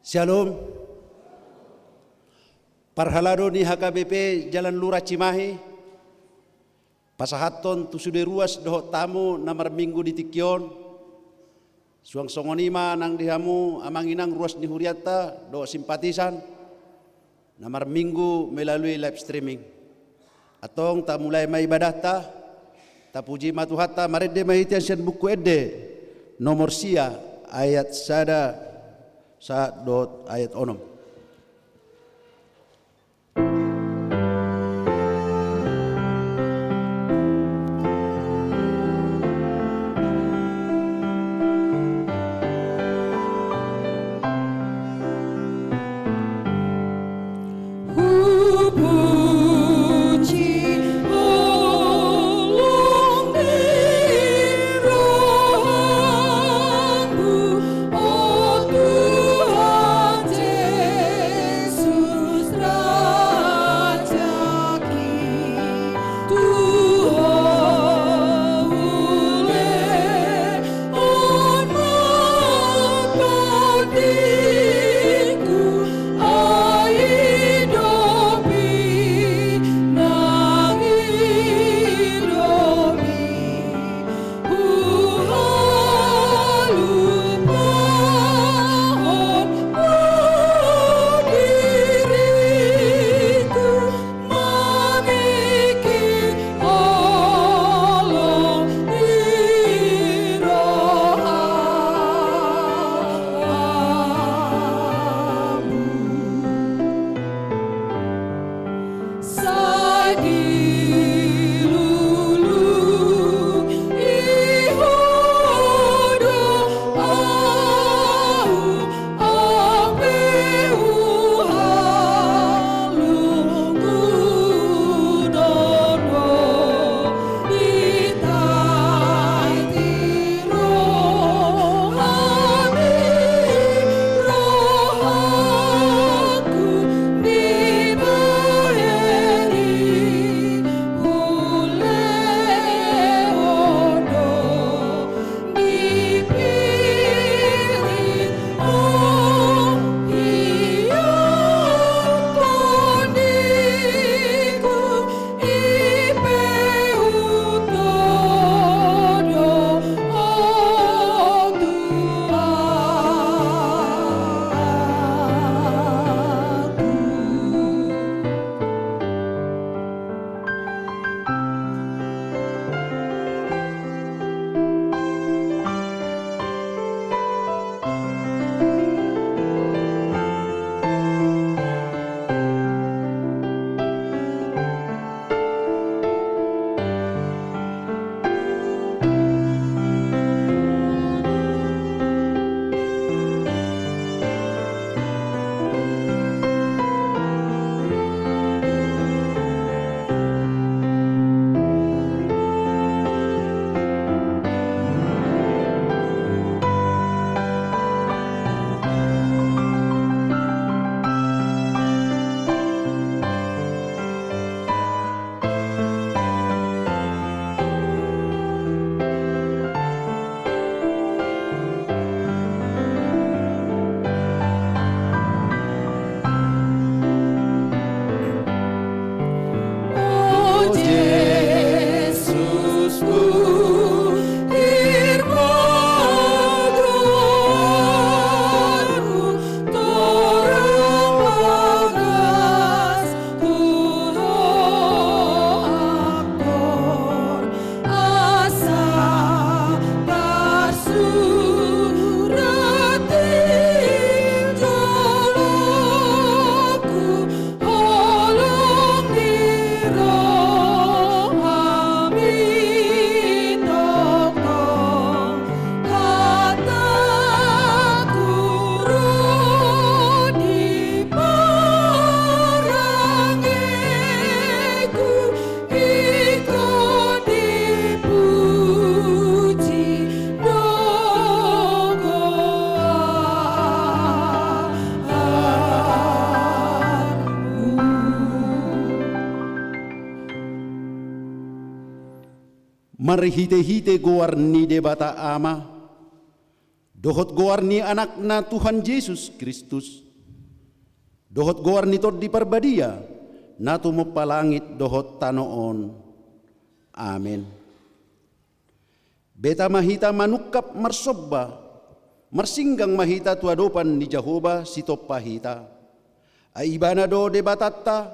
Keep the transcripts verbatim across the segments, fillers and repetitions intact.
Shalom. Parhalado ni H K B P Jalan Lurah Cimahi, pasahathon tu sude ruas dohot tamu na marminggu di tingki on. Suang songon i ma nang di hamu amang inang ruas ni hurianta dohot simpatisan na marminggu melalui live streaming. Antong tamulai ma ibadahta. Tapuji ma Tuhanta, marende ma hita sian Buku Ende nomor sia, ayat sada sahat dohot ayat onom. Hupuji holong ni rohamu, o Tuhan Jesus, Raja Tuhan, ulehon ma tondingku, ai dopi nang i dopi. Huhalupahon ma diringku, mangihut holong ni rohamu. Sadilulu i ho do ahu, au pe huhalungunhon do. Asa tarsurat di joloku, holong ni rohami tongtong. Hataku ro di parangeku, ingkon dipuji do goarmu. Marhitehite goar ni Debata Ama, Dohot goar ni Anakna Tuhan Jesus Kristus, dohot goar ni Tondi Parbadia, na tumompa langit dohot tano on. Amen. Beta ma hita manungkap marsomba, marsinggang ma hita tu adopan ni Jahowa sitompa hita. Ai Ibana do Debatanta,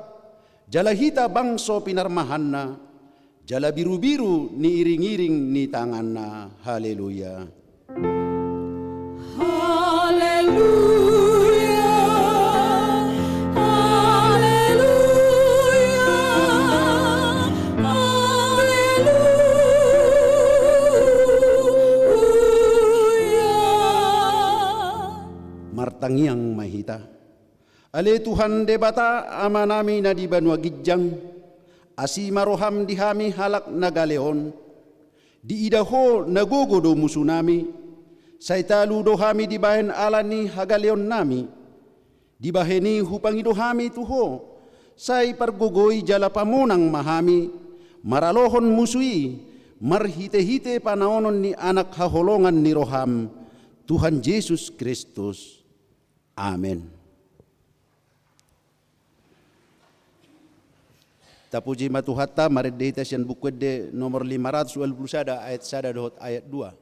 jala hita bangso pinarmahanna, jala birubiru ni iringiring ni tanganna. Haleluya. Haleluya, haleluya, haleluya. Martangiang ma hita. Ale Tuhan Debata, Amanami na di banua ginjang, asi ma roham di hami halak na gale on. Diida Ho na gogo do musunami, sai talu do hami dibahen ala ni hagaleonnami. Dibahen i hupangido hami tu Ho, sai pargogoi jala pamonang ma hami, maralohon musu i, marhitehite panaonon ni Anak haholongan ni roham, Tuhan Jesus Kristus. Amen. Tapuji ma Tuhanta, marende hita sian Buku Ende nomor lima ratus ualu pulu sada, ayat sada dohot ayat dua.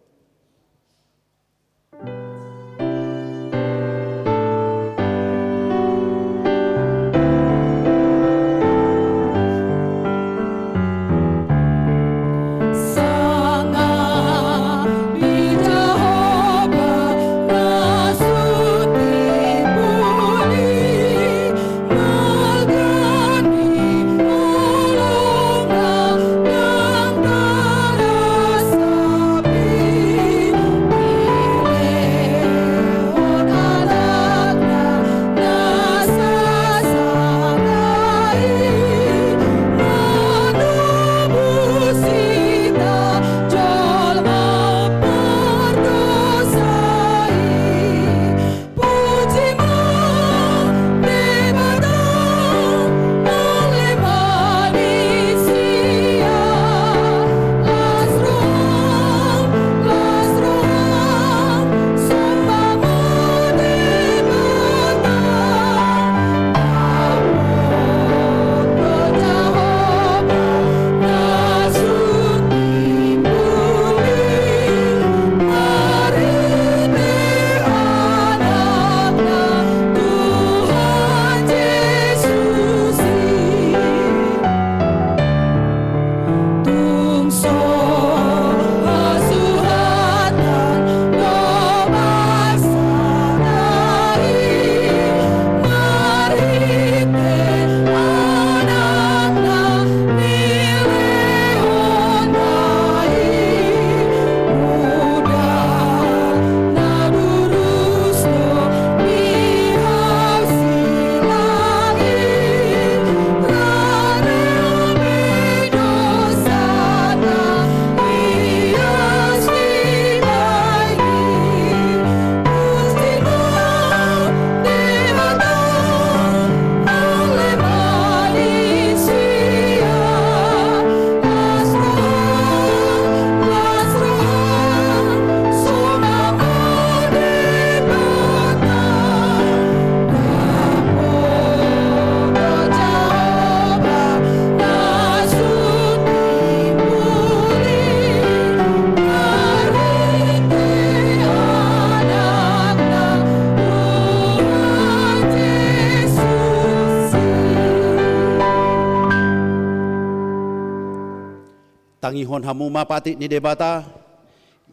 Tangihon hamu ma patik ni Debata,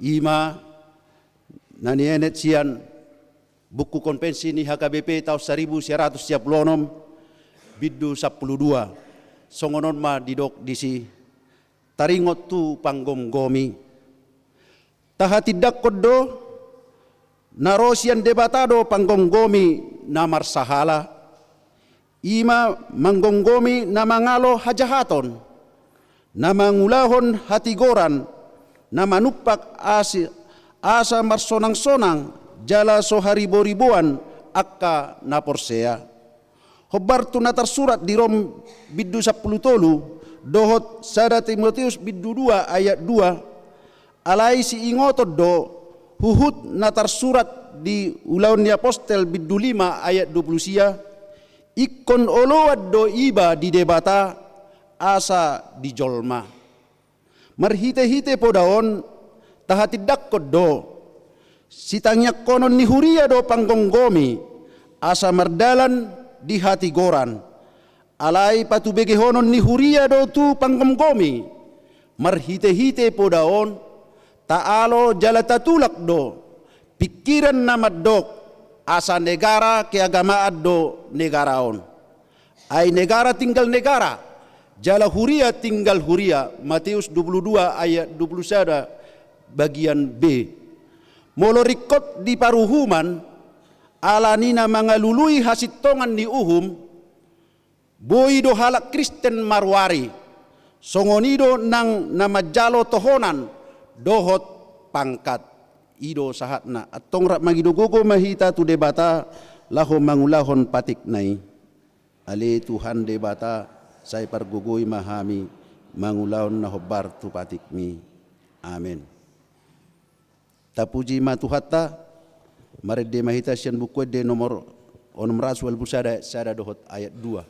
i ma na nienet sian Buku Konvensi ni H K B P taon saribu sia ratus sia pulu onom, bindu sampulu dua. Songon on ma didok disi, taringot tu panggomgomi. Tahatindangkon do, na ro sian Debata do panggomgomi na marsahala. I ma manggomgomi na mangalo hajahaton, na mangulahon hatigoran, na manumpak asi-, asa marsonangsonang jala so hariboriboan angka na porsea. Hombar tu na tarsurat di Rom bindu sampulu tolu dohot sada Timoteus bindu dua ayat dua, alai siingoton do Huhut na tarsurat di Ulaon ni Apostel bindu lima ayat dua pulu sia, ingkon oloan do iba di Debata asa di jolma. Marhitehite poda on, tahatindangkon do, sitangiangkonon ni huria do panggomgomi, asa mardalan di hatigoran. Alai patubegehonon ni huria do tu panggomgomi, marhitehite poda on, taalo jala tatulak do pingkiran na mandok, asa negara keagamaan do negara on. Ai negara tinggal negara, jala huria tinggal huria, Mateus dua pulu dua ayat dua pulu sada bagian B. Molo ringkot di paruhuman, ala ni na mangalului hasintongan ni uhum, boi do halak Kristen maruari, songon i do nang na manjalo tohonan dohot pangkat. I do sahatna, antong rap mangido gogo ma hita tu Debata laho mangulahon patikna i. Ale Tuhan Debata, sai pargogoi ma hami mangulahon na hombar tu patikmi. Amen. Tapuji ma Tuhanta. Marende ma hita sian Buku Ende nomor onom ratus ualu pulu sada, sada dohot ayat dua.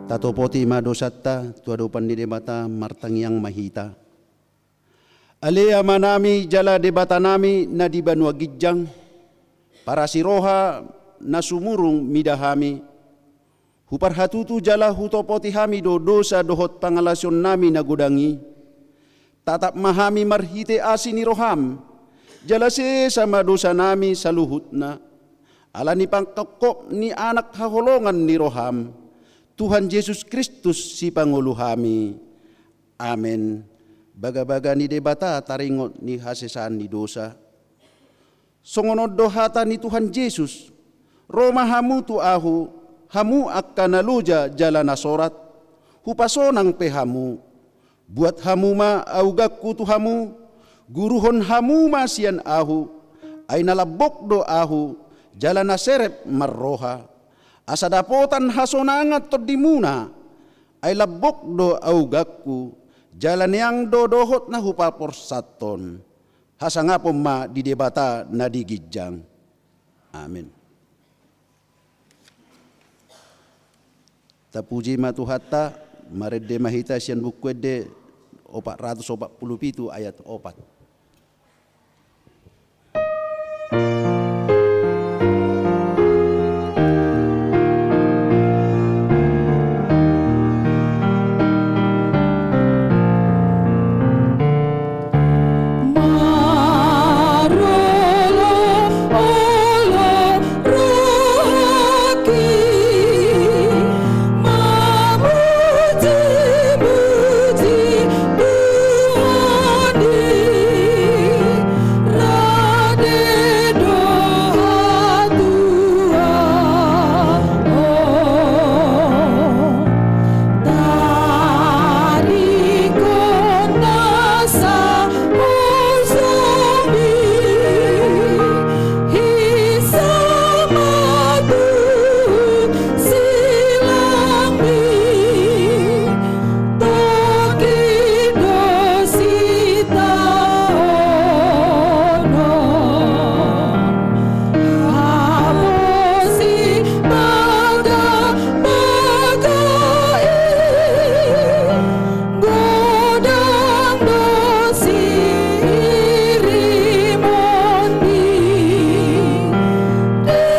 Tatopoti ma dosanta tu adopan ni Debata, martangiang ma hita. Ale Amanami jala Debatanami na di banua ginjang, parasiroha na sumurung mida hami, huparhatutu jala hutopoti hami do dosa dohot pangalaosionnami na godang i. Tatap ma hami marhite asi ni roham, jala sesa ma dosanami saluhutna, ala ni pangkophop ni Anak haholongan ni roham, Tuhan Jesus Kristus Sipangolu hami. Amen. Bagabaga ni Debata taringot ni hasesaan ni dosa. Songon on do hata ni Tuhan Jesus: Ro ma hamu tu Ahu, hamu angka na loja jala na sorat, hupasonang pe hamu. Buat hamu ma auganku tu hamu, guruhon hamu ma sian Ahu, ai na lambok do Ahu, jala na serep marroha. Asa dapotan hasonangan tondimuna, ai lambok do auganku, jala neang do dohot na hupaporsathon. Hasangapon ma di Debata na di ginjang. Amen. Tapuji ma Tuhanta, marende ma hita sian Buku Ende opat ratus opat pulu pitu ayat opat. Godang do sirimonmi di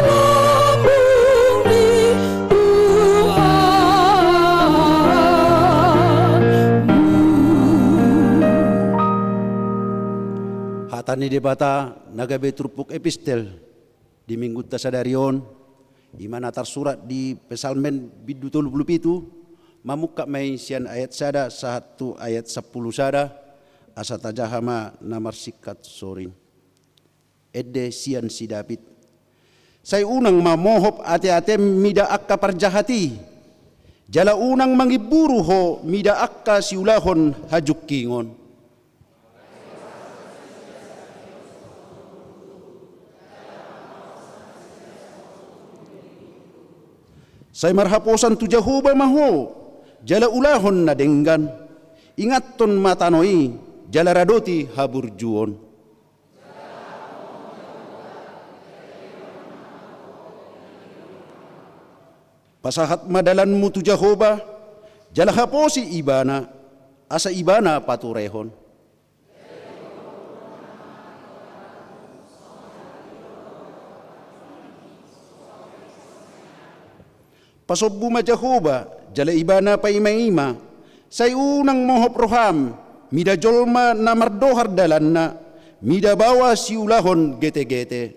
lambung ni Tuhanmu. Hata ni Debata na gabe turpuk epistel di Minggunta sadari on, i ma na tarsurat di Psalmen bindu tolu pulu pitu, mamungka ma i sian ayat sada sahat tu ayat sampulu sada, asa tajaha ma na marsingkat soring. Ende sian si David. Sai unang ma mohop ateatem mida angka parjahat i, jala unang mangimburu ho mida angka siulahon hajungkingon. Sai marhaposan tu Jahowa ma ho, jala ulahon na denggan. Ingathon ma tano i, jala radoti haburjuon. Pasahat ma dalanmu tu Jahowa, jala haposi Ibana, asa Ibana paturehon. Pasombu ma Jahowa, jala Ibana paimaima, sai unang mohop roham mida jolma na mardohar dalanna, mida baoa siulahon getegete.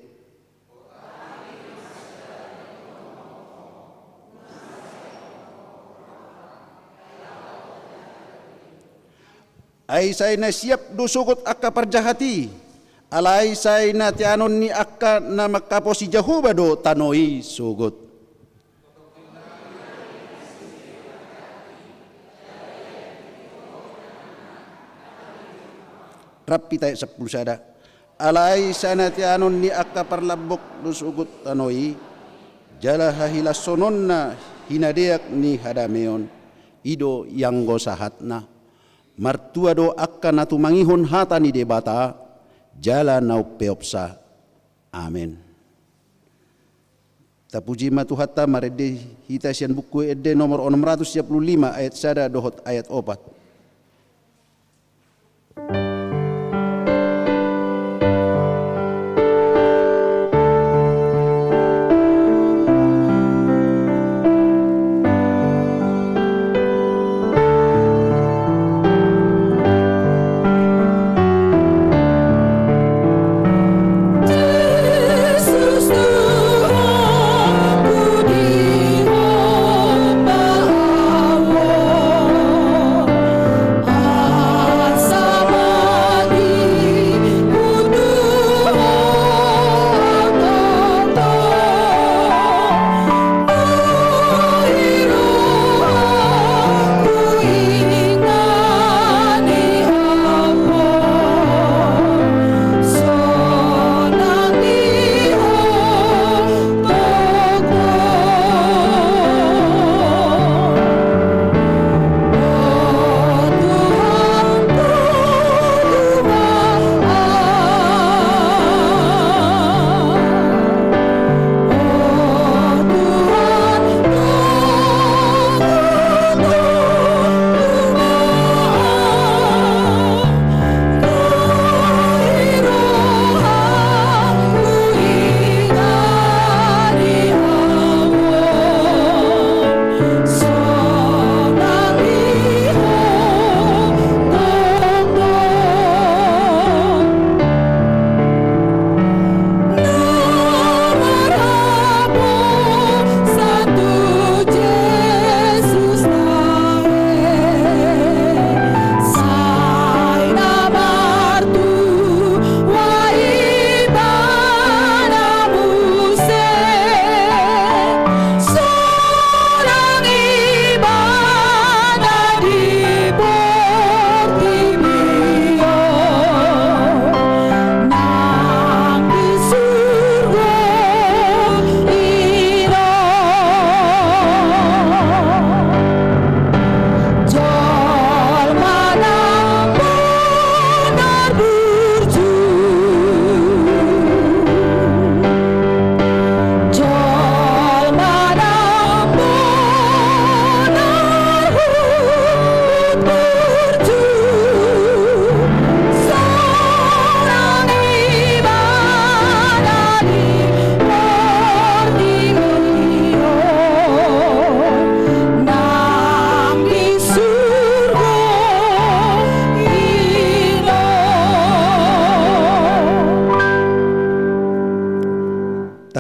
Ai sai na siap do sogot angka parjahat i, alai sai na teanon ni angka na manghaposi Jahowa do tano i sogot. Rap hita ayat sampulu sada. Alai sai na teanon ni angka parlambok do sogot tano i, jala hahilashononna hinadeak ni hadameon, i do ianggo sahatna. Martua do angka na tumangihon hata ni Debata, jala na umpeopsa. Amen. Tapuji ma Tuhanta, marende hita sian Buku Ende nomor onom ratus sia pulu lima ayat sada dohot ayat opat.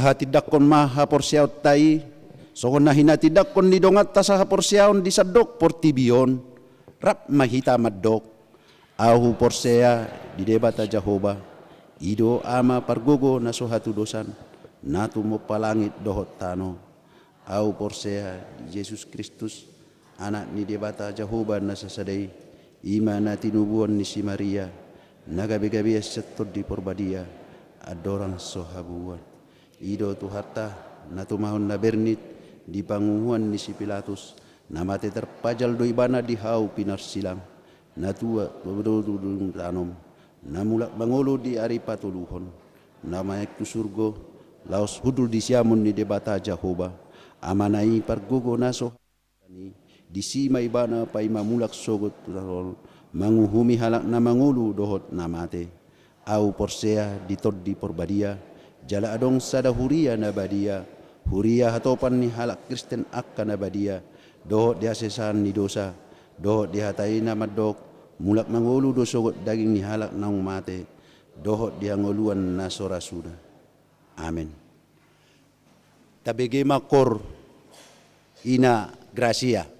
Hatindangkon ma haporseaonta i, songon na hinatindangkon ni donganta sahaporseaon di sandok portibi on, rap ma hita mandok: Ahu porsea di Debata Jahowa, i do Ama pargogo na so hatudosan, na tumompa langit dohot tano. Ahu porsea di Jesus Kristus, Anak ni Debata Jahowa na sasada i, i ma na tinubuan ni si Maria, na gabegabean sian Tondi Porbadia, andorang so habuuan. I do Tuhanta, na tumahon na bernit di panguhuan ni si Pilatus, na mate tarpajal do ibana di hau pinarsilang, na tua, tua do dung tanom, na mulak mangolu di ari patoluhon, na manaek tu surgo, laos hundul di siamun ni Debata Jahowa, Amana i pargogo na so i, disi ma ibana paima mulak sogot tu tano on, manguhumi halak na mangolu dohot na mate. Ahu porsea di Tondi Porbadia, jala adong sada huria na badia, huria hatopan ni halak Kristen angka na badia, dohot di hasesaan ni dosa, dohot di hata i na mandok: Mulak mangolu do sogot daging ni halak naung mate, dohot di hangoluan na so ra suda. Amen. Tabege ma koor ina Gracia.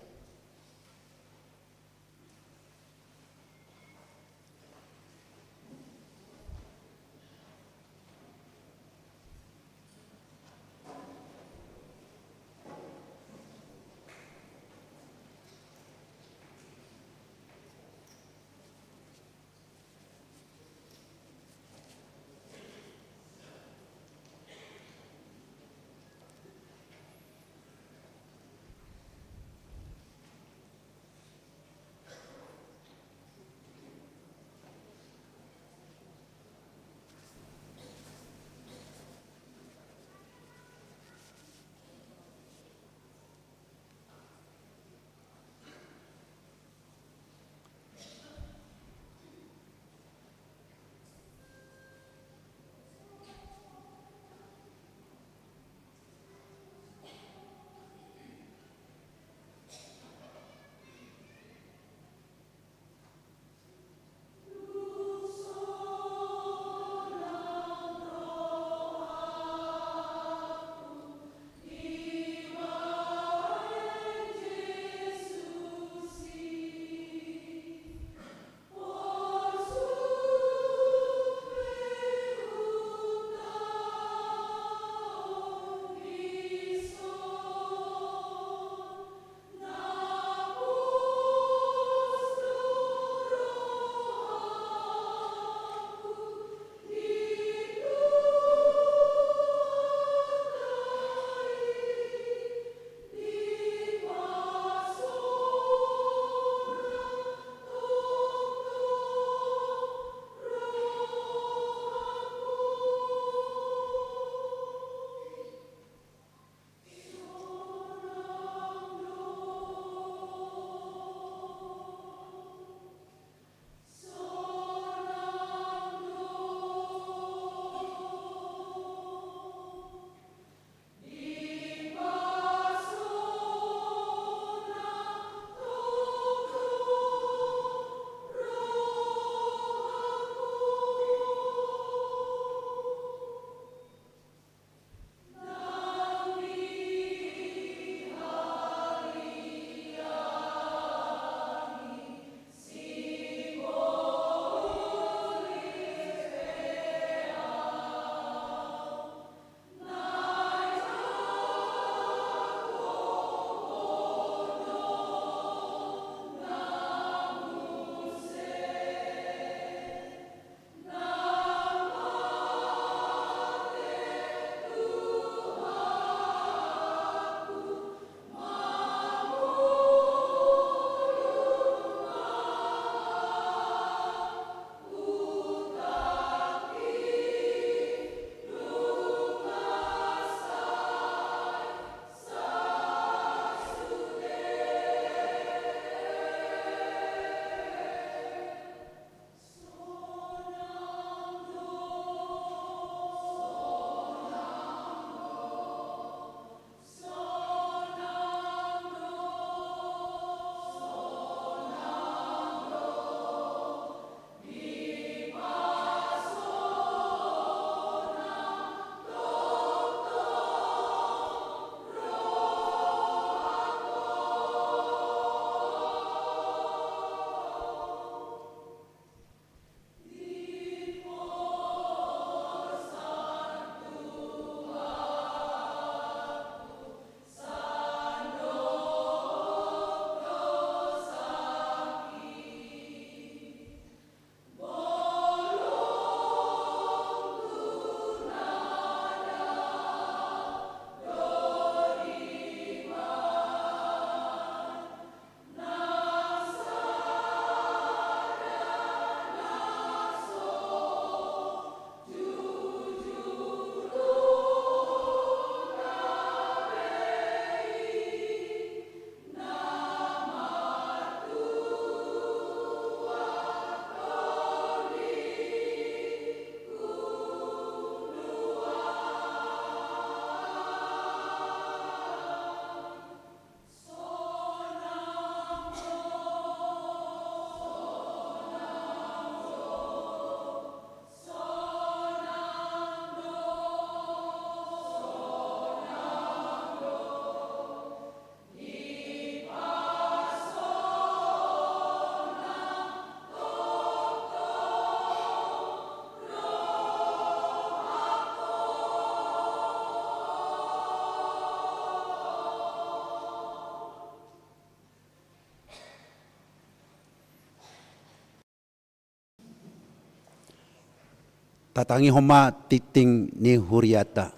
Tatangihon ma tingting ni hurianta.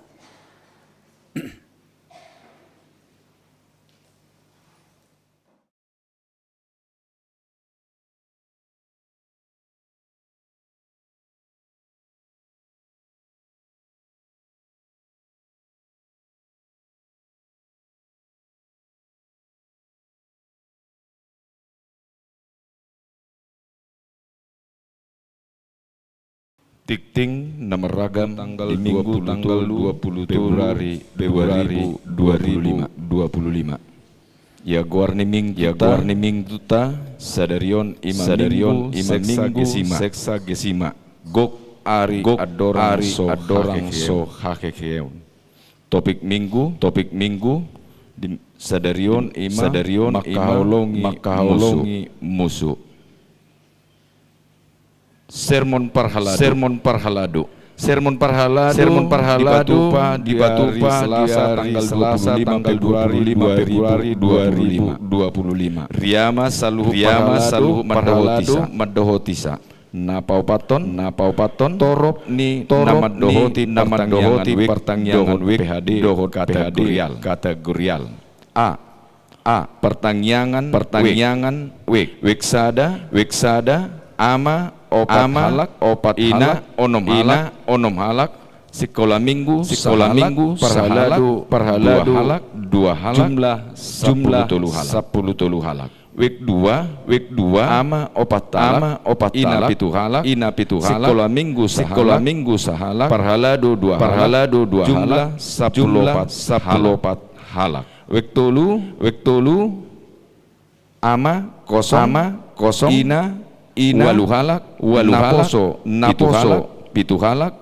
Tingting na marragam tanggal di Minggu tanggal dua puluh tolu Februari dua ribu dua puluh lima. Ia goar ni Minggu, ia goar ni Mingguta sadari on ima Minggu seksagesima. Gok ari gok andorang ari so andorang haheheon. So haheheon. Topik Minggu, topik Minggu di sadari on ima sadari on ima mangkaholongi mangkaholongi musu. Musu. Sermon parhalado. Sermon parhalado. Sermon parhalado. Sermon parhalado dipatupa di, dipatupa di Selasa di hari tanggal Selasa dua puluh lima tanggal dua puluh lima Februari dua ribu dua puluh lima. Riama saluhut riama parhalado, saluhut parhalado mandohotisa. Mandohotisa. Na paopathon, na paopathon torop ni torop na mandohoti ni na mandohoti partangiangan wek partangiangan dohot wek P H D dohot P H D kategorial. Kategorial. A. A. Partangiangan, partangiangan wek. Wek sada, wek sada, ama opat ama halak, opat ina halak, onom ina halak, onom halak. Sikola Minggu, sikola sahalak, Minggu, parhalado, sahalak, parhalado, dua halak, dua halak, jumlah, jumlah sampulu tolu halak. Sampulu tolu halak. Wek dua, wek dua, ama opat halak, ama opat ina halak, pitu halak, ina pitu halak. Sikola Minggu, sikola sahalak, Minggu, sahalak, parhalado, dua halak, parhalado, dua halak, jumlah, sampulu opat, jumlah, sampulu opat halak. Wek tolu, wek tolu, ama kosong, ama kosong, ina, ina, ualu halak, ualu halak, naposo, naposo, pitu halak, pitu halak,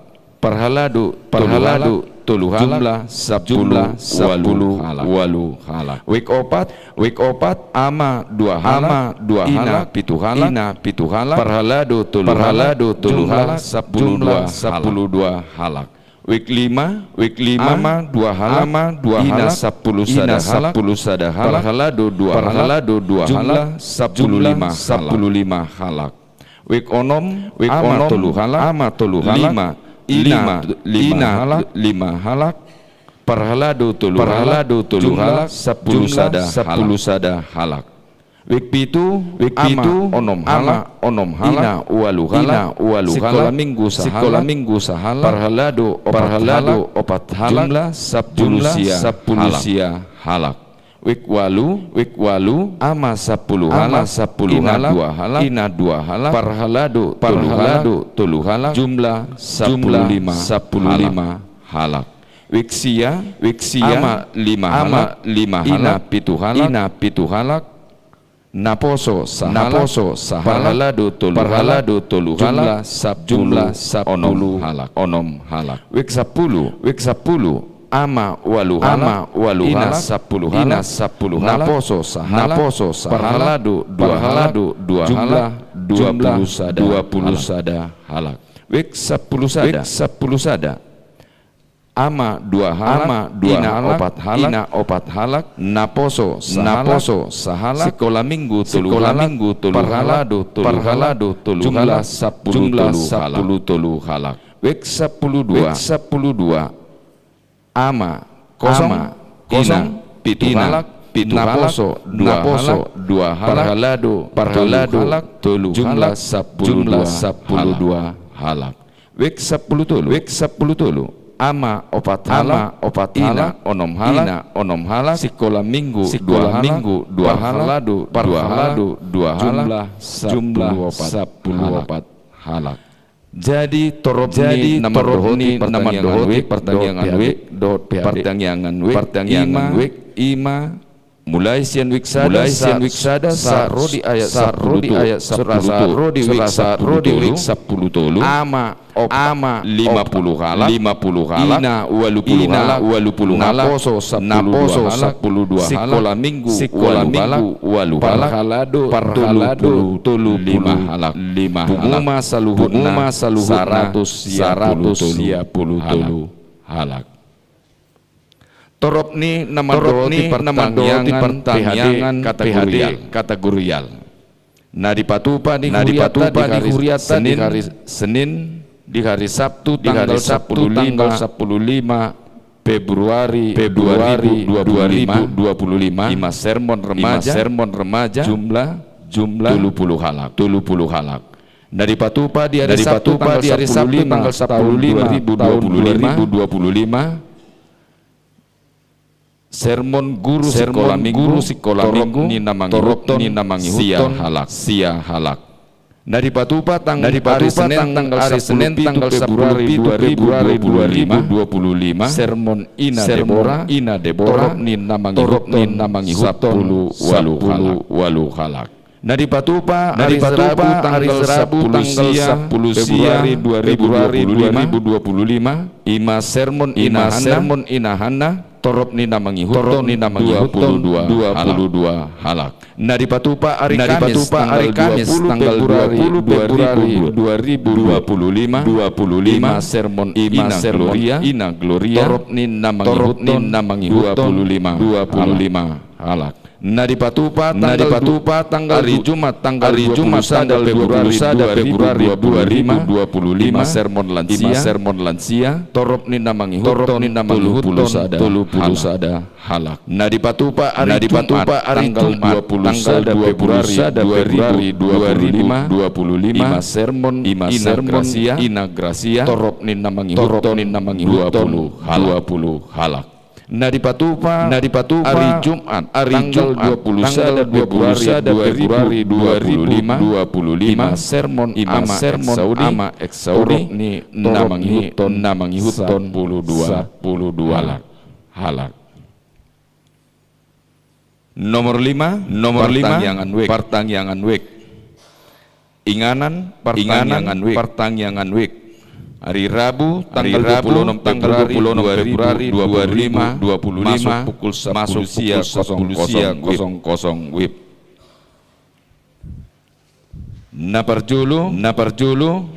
parhalado, parhalado, tolu halak, tolu halak, jumlah, sampulu, jumlah, sampulu ualu halak. Ualu halak. Wek opat, wek opat, ama dua halak, ama dua halak, ina pitu halak, ina pitu halak, parhalado, tolu halak, parhalado, tolu halak, jumlah, sampulu dua halak. Sampulu dua halak. Wek lima, wek lima, ama dua halak, ama dua halak, ina sampulu sada halak, sampulu sada halak, parhalado dua halak, parhalado dua halak, jumlah sampulu lima halak. Sampulu lima halak. Wek onom, wek onom, ama tolu halak, ama tolu halak, lima, ina, lima, lima halak, lima halak, parhalado tolu halak, parhalado tolu halak, jumlah sampulu sada halak. Sampulu sada halak. Wek pitu, wek pitu, ama onom halak, ama onom halak, ina ualu halak, ina ualu halak, sikola Minggu sahalak, sikola Minggu sahalak, parhalado opat, parhalado halak, opat halak, jumlah sampulu sia, jumlah sampulu halak. Sia halak. Wek ualu, wek ualu, ama sampulu halak, ama sampulu halak, ina dua halak, ina dua halak, parhalado, parhalado tolu halak, tolu halak, jumlah, jumlah sampulu lima, sampulu lima halak. Wek sia, wek sia, ama lima, ama halak, lima halak, ina pitu halak, ina pitu halak, naposo sahalak, naposo sahalak, parhalado tolu halak, parhalado tolu halak, jumlah sampulu, jumlah sampulu onom halak, onom halak. Wek sampulu, wek sampulu, ama ualu halak, ama ualu halak, ina sampulu halak, ina sampulu halak, naposo sahalak, naposo sahalak, parhalado dua halak, parhalado dua halak, jumlah dua pulu sada, dua pulu sada halak. Wek sampulu sada, wek sampulu sada. Ama dua halak, ama dua halak, ina opat halak, ina opat halak, naposo sahalak, naposo sahalak, sikola Minggu tolu halak, sikola Minggu tolu halak, parhalado tolu halak, parhalado tolu halak, jumlah sampulu tolu halak, jumlah sampulu tolu halak. Wek sampulu dua, wek sampulu dua. Ama kosong, ama kosong, ina pitu halak, ina pitu halak, naposo dua halak, naposo dua halak, parhalado, parhalado tolu halak, tolu halak, jumlah sampulu dua halak. Jumlah sampulu dua halak. Wek sampulu tolu, wek sampulu tolu. Ama opat halak, ama opat halak, ina onom halak, ina onom halak, sikola Minggu, sikola dua halak, Minggu dua halak, parhalado, parhalado dua halak, dua halak, jumlah sampulu opat, jumlah sampulu opat halak. Jadi torop, jadi ni na torop mandohoti ni na partangiangan mandohoti wek, partangiangan dohot wek, P H D, partangiangan wek, partangiangan ima, wek ima, mulai sian wik sada, mulai sian wik sada, sa ro di ayat sa ro di ayat sapuluh tolu, ayat sapuluh tolu, sa ro di wik sapuluh tolu, ama opat, ama lima puluh halak, lima puluh halak, ina ualu puluh halak, ina ualu puluh halak, naposo sampuluh dua halak, naposo sampuluh dua halak, sikola Minggu, sikola Minggu ualu halak, ualu halak, parhalado, parhalado tolu puluh, tolu puluh lima halak, lima halak, pungu ma saluhutna, pungu ma saluhutna, saratus sia puluh tolu, saratus sia puluh tolu halak. Halak. Torop ni na mandohoti, torop ni na mandohoti partangiangan, partangiangan P H D, P H D kategorial, kategorial. Na dipatupa ni, na huriata, dipatupa ni huriata di hari Senin, Senin, Di hari Sabtu, di hari tanggal Sabtu, sapulu lima, tanggal sapulu lima Februari, Februari dua ribu dua puluh lima, dua ribu dua puluh lima, ima sermon remaja, ima sermon remaja, jumlah, jumlah tolu pulu halak, tolu pulu halak. Na dipatupa di hari Sabtu, tanggal sapulu lima, tahun dua ribu dua puluh lima, sermon guru sikola minggu, sikola minggu, torop ni na mangihuthon, torop ni na mangihuthon sia halak, sia halak. Na dipatupa tang-, na dipatupa hari Senin, tanggal hari Senin, tanggal sapulu pitu Februari dua ribu dua puluh lima, sermon Ina Debora, Ina Debora, torop ni na mangihuthon, torop ni na mangihuthon sapulu ualu halak, sapulu ualu halak. Na dipatupa, na dipatupa, hari Rabu, tanggal sapulu sia Februari dua ribu dua puluh lima, ima sermon, ima sermon Ina Hanna, torop ni na mangihuthon, torop ni na mangihuthon dua pulu dua halak. Na dipatupa hari Kamis, tanggal dua pulu Februari dua ribu dua puluh lima, dua puluh lima, ima sermon, ima sermon Ina Gloria, Ina Gloria, torop ni na mangihuthon, torop ni na mangihuthon dua pulu lima, dua puluh lima halak. Na dipatupa, na dipatupa tanggal hari Ju-, Jumat, tanggal hari Jumat, dua puluh sada Februari dua ribu dua puluh lima, ima sermon lansia, ima sermon lansia, torop ni na mangihuthon, torop ni na mangihuthon tolu pulu sada, tolu pulu sada halak. Na dipatupa hari Jumat, na dipatupa hari Jumat, tanggal dua pulu sada Februari dua ribu dua puluh lima, dua puluh lima, ima sermon, ima sermon Ina Gracia, Ina Gracia, torop ni na mangihuthon, torop ni na mangihuthon dua pulu halak, dua pulu halak. Na dipatupa, na dipatupa hari Jumat, hari Jumat, tanggal dua pulu sada Februari dua ribu dua puluh lima, ima sermon, ima sermon Ama Eksaudi, Ama Eksaudi, torop ni na mangihuthon, na mangihuthon sapulu dua, sapulu dua halak, halak. Nomor lima, nomor lima, partangiangan wijk, partangiangan wijk. Inganan, inganan partangiangan wijk, partangiangan wijk. Hari Rabu, hari Rabu, tanggal dua pulu onom Februari dua ribu dua puluh lima, masuk pukul sapulu sia kosong kosong WIB. Na parjolo, na parjolo,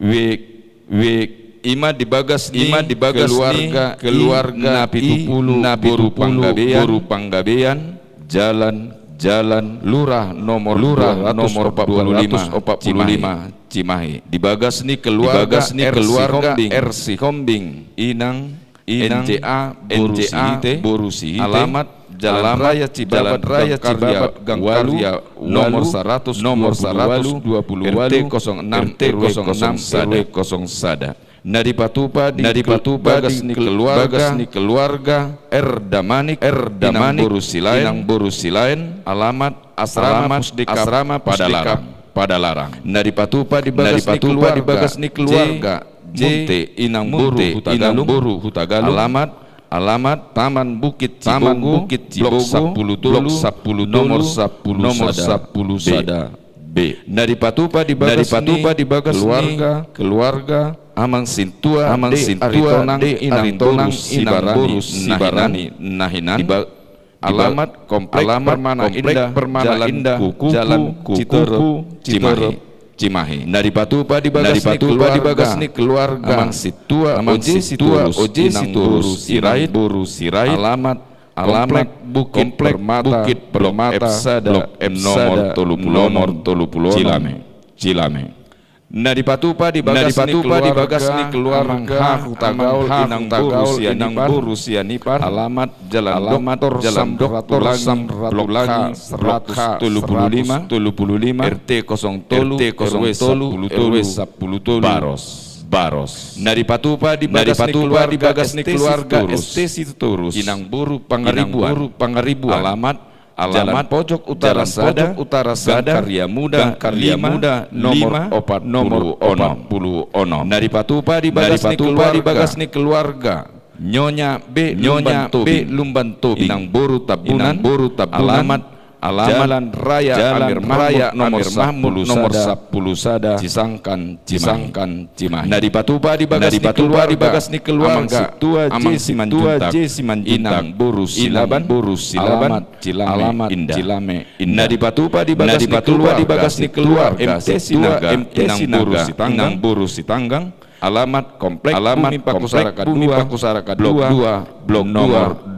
wijk, wijk, ima di bagas ni, ima di bagas ni keluarga, keluarga i, na pitu pulu, na pitu pulu boru Panggabean, boru Panggabean, jalan, jalan, lurah nomor, lurah nomor dua ratus opat pulu lima, dua ratus opat pulu lima Cimahi. Di bagas ni keluarga, di bagas ni keluarga R Sihombing, R Sihombing, inang, inang, N J A, N J A, boru Sihite, boru Sihite, alamat Jalan, alamat Raya Cibabat, Jalan Raya Gang Karya, Cibabat Gang Karya walu, nomor saratus dua pulu walu, nomor saratus dua pulu walu, R T kosong enam, R T kosong enam, R W kosong sada, R W kosong sada. Na dipatupa di, na dipatupa bagas di ni kel-, keluarga, bagas ni keluarga R Damanik, R Damanik, inang boru Silaen, inang boru Silaen, alamat Asrama, alamat Pusdikap, Asrama Pusdikap Padalarang, Padalarang. Na dipatupa di bagas ni keluarga, na dipatupa di bagas ni keluarga J Munte, inang boru, Munte, inang Hutagalung, boru Hutagalung, alamat, alamat Taman Bukit Cibogo, Taman Bukit Cibogo, blok sapulu tolu, blok sapulu tolu, nomor sapulu sada, nomor sapulu sada B. B. Na dipatupa di bagas, na dipatupa ni, di bagas ni keluarga, keluarga Amang Sintua, Amang Sintua, D Aritonang, D Aritonang, inang boru Sibarani, inang boru Sibarani Nahinan, Nahinan, di ba-, di ba-, alamat Komplek, alamat Permana, Komplek Indah, Permana Jalan Indah, Kukupu, Jalan Kukupu, Citerep, Citerep, Cimahi, Cimahi. Na dipatupa di bagas, na dipatupa di bagas ni keluarga, ni keluarga Amang Sintua, Amang Sintua, O J Sitorus, O J Sitorus, inang boru Sirait, inang boru Sirait, alamat, alamat Komplek Bukit, Komplek Permata, Bukit Permata, blok F sada, blok F sada, nomor tolu pulu onom, nomor tolu pulu onom, Cilame, Cilame. Na dipatupa di bagas, na dipatupa di bagas ni keluarga, ni keluarga Amang H Hutagaol, Amang H Hutagaol, inang boru Sianipar, inang boru Sianipar, alamat Jalan, alamat Doktor, Jalan Sam, Doktor Ratulangi, Sam Ratulangi, blok H, blok H seratus tolu puluh lima, seratus tolu puluh lima, R T kosong tolu, R T kosong tolu, R W sapulu tolu, R W sapulu tolu, Baros, Baros. Na dipatupa di bagas, na dipatupa di bagas ni keluarga S T Sitorus, S T Sitorus, inang boru Pangaribuan, inang boru Pangaribuan, alamat, alamat Jalan Pojok Utara, Jalan Pojok Utara sada, sada, Gang Karya Muda, Gang Karya Muda, lima, nomor lima, opat pulu onom, nomor opat pulu onom. Na dipatupa di bagas, na dipatupa di bagas ni keluarga, ni keluarga Nyonya B, Nyonya B Lumban Tobing, Lumban Tobing, inang boru Tambunan, inang boru Tambunan, alamat, alamat Jalan Raya, Jalan Amir Mahmud, Raya Amir Mahmud, nomor sapulu sada, nomor sapulu sada, Cisangkan, Cimahi, Cisangkan, Cimahi. Na dipatupa di bagas, na dipatupa di bagas ni keluarga, ni keluarga Amang Sintua, Amang Sintua J Simanjuntak, J Simanjuntak, inang boru Silaban, inang boru Silaban, alamat Cilame, alamat Indah, Cilame, Indah. Na dipatupa di bagas, na dipatupa di bagas ni keluarga, ni keluarga M T Sinaga, M T Sinaga, inang boru Sitanggang, inang boru Sitanggang, Alamat Komplek Bumi Pakusaraka dua, Blok dua, Blok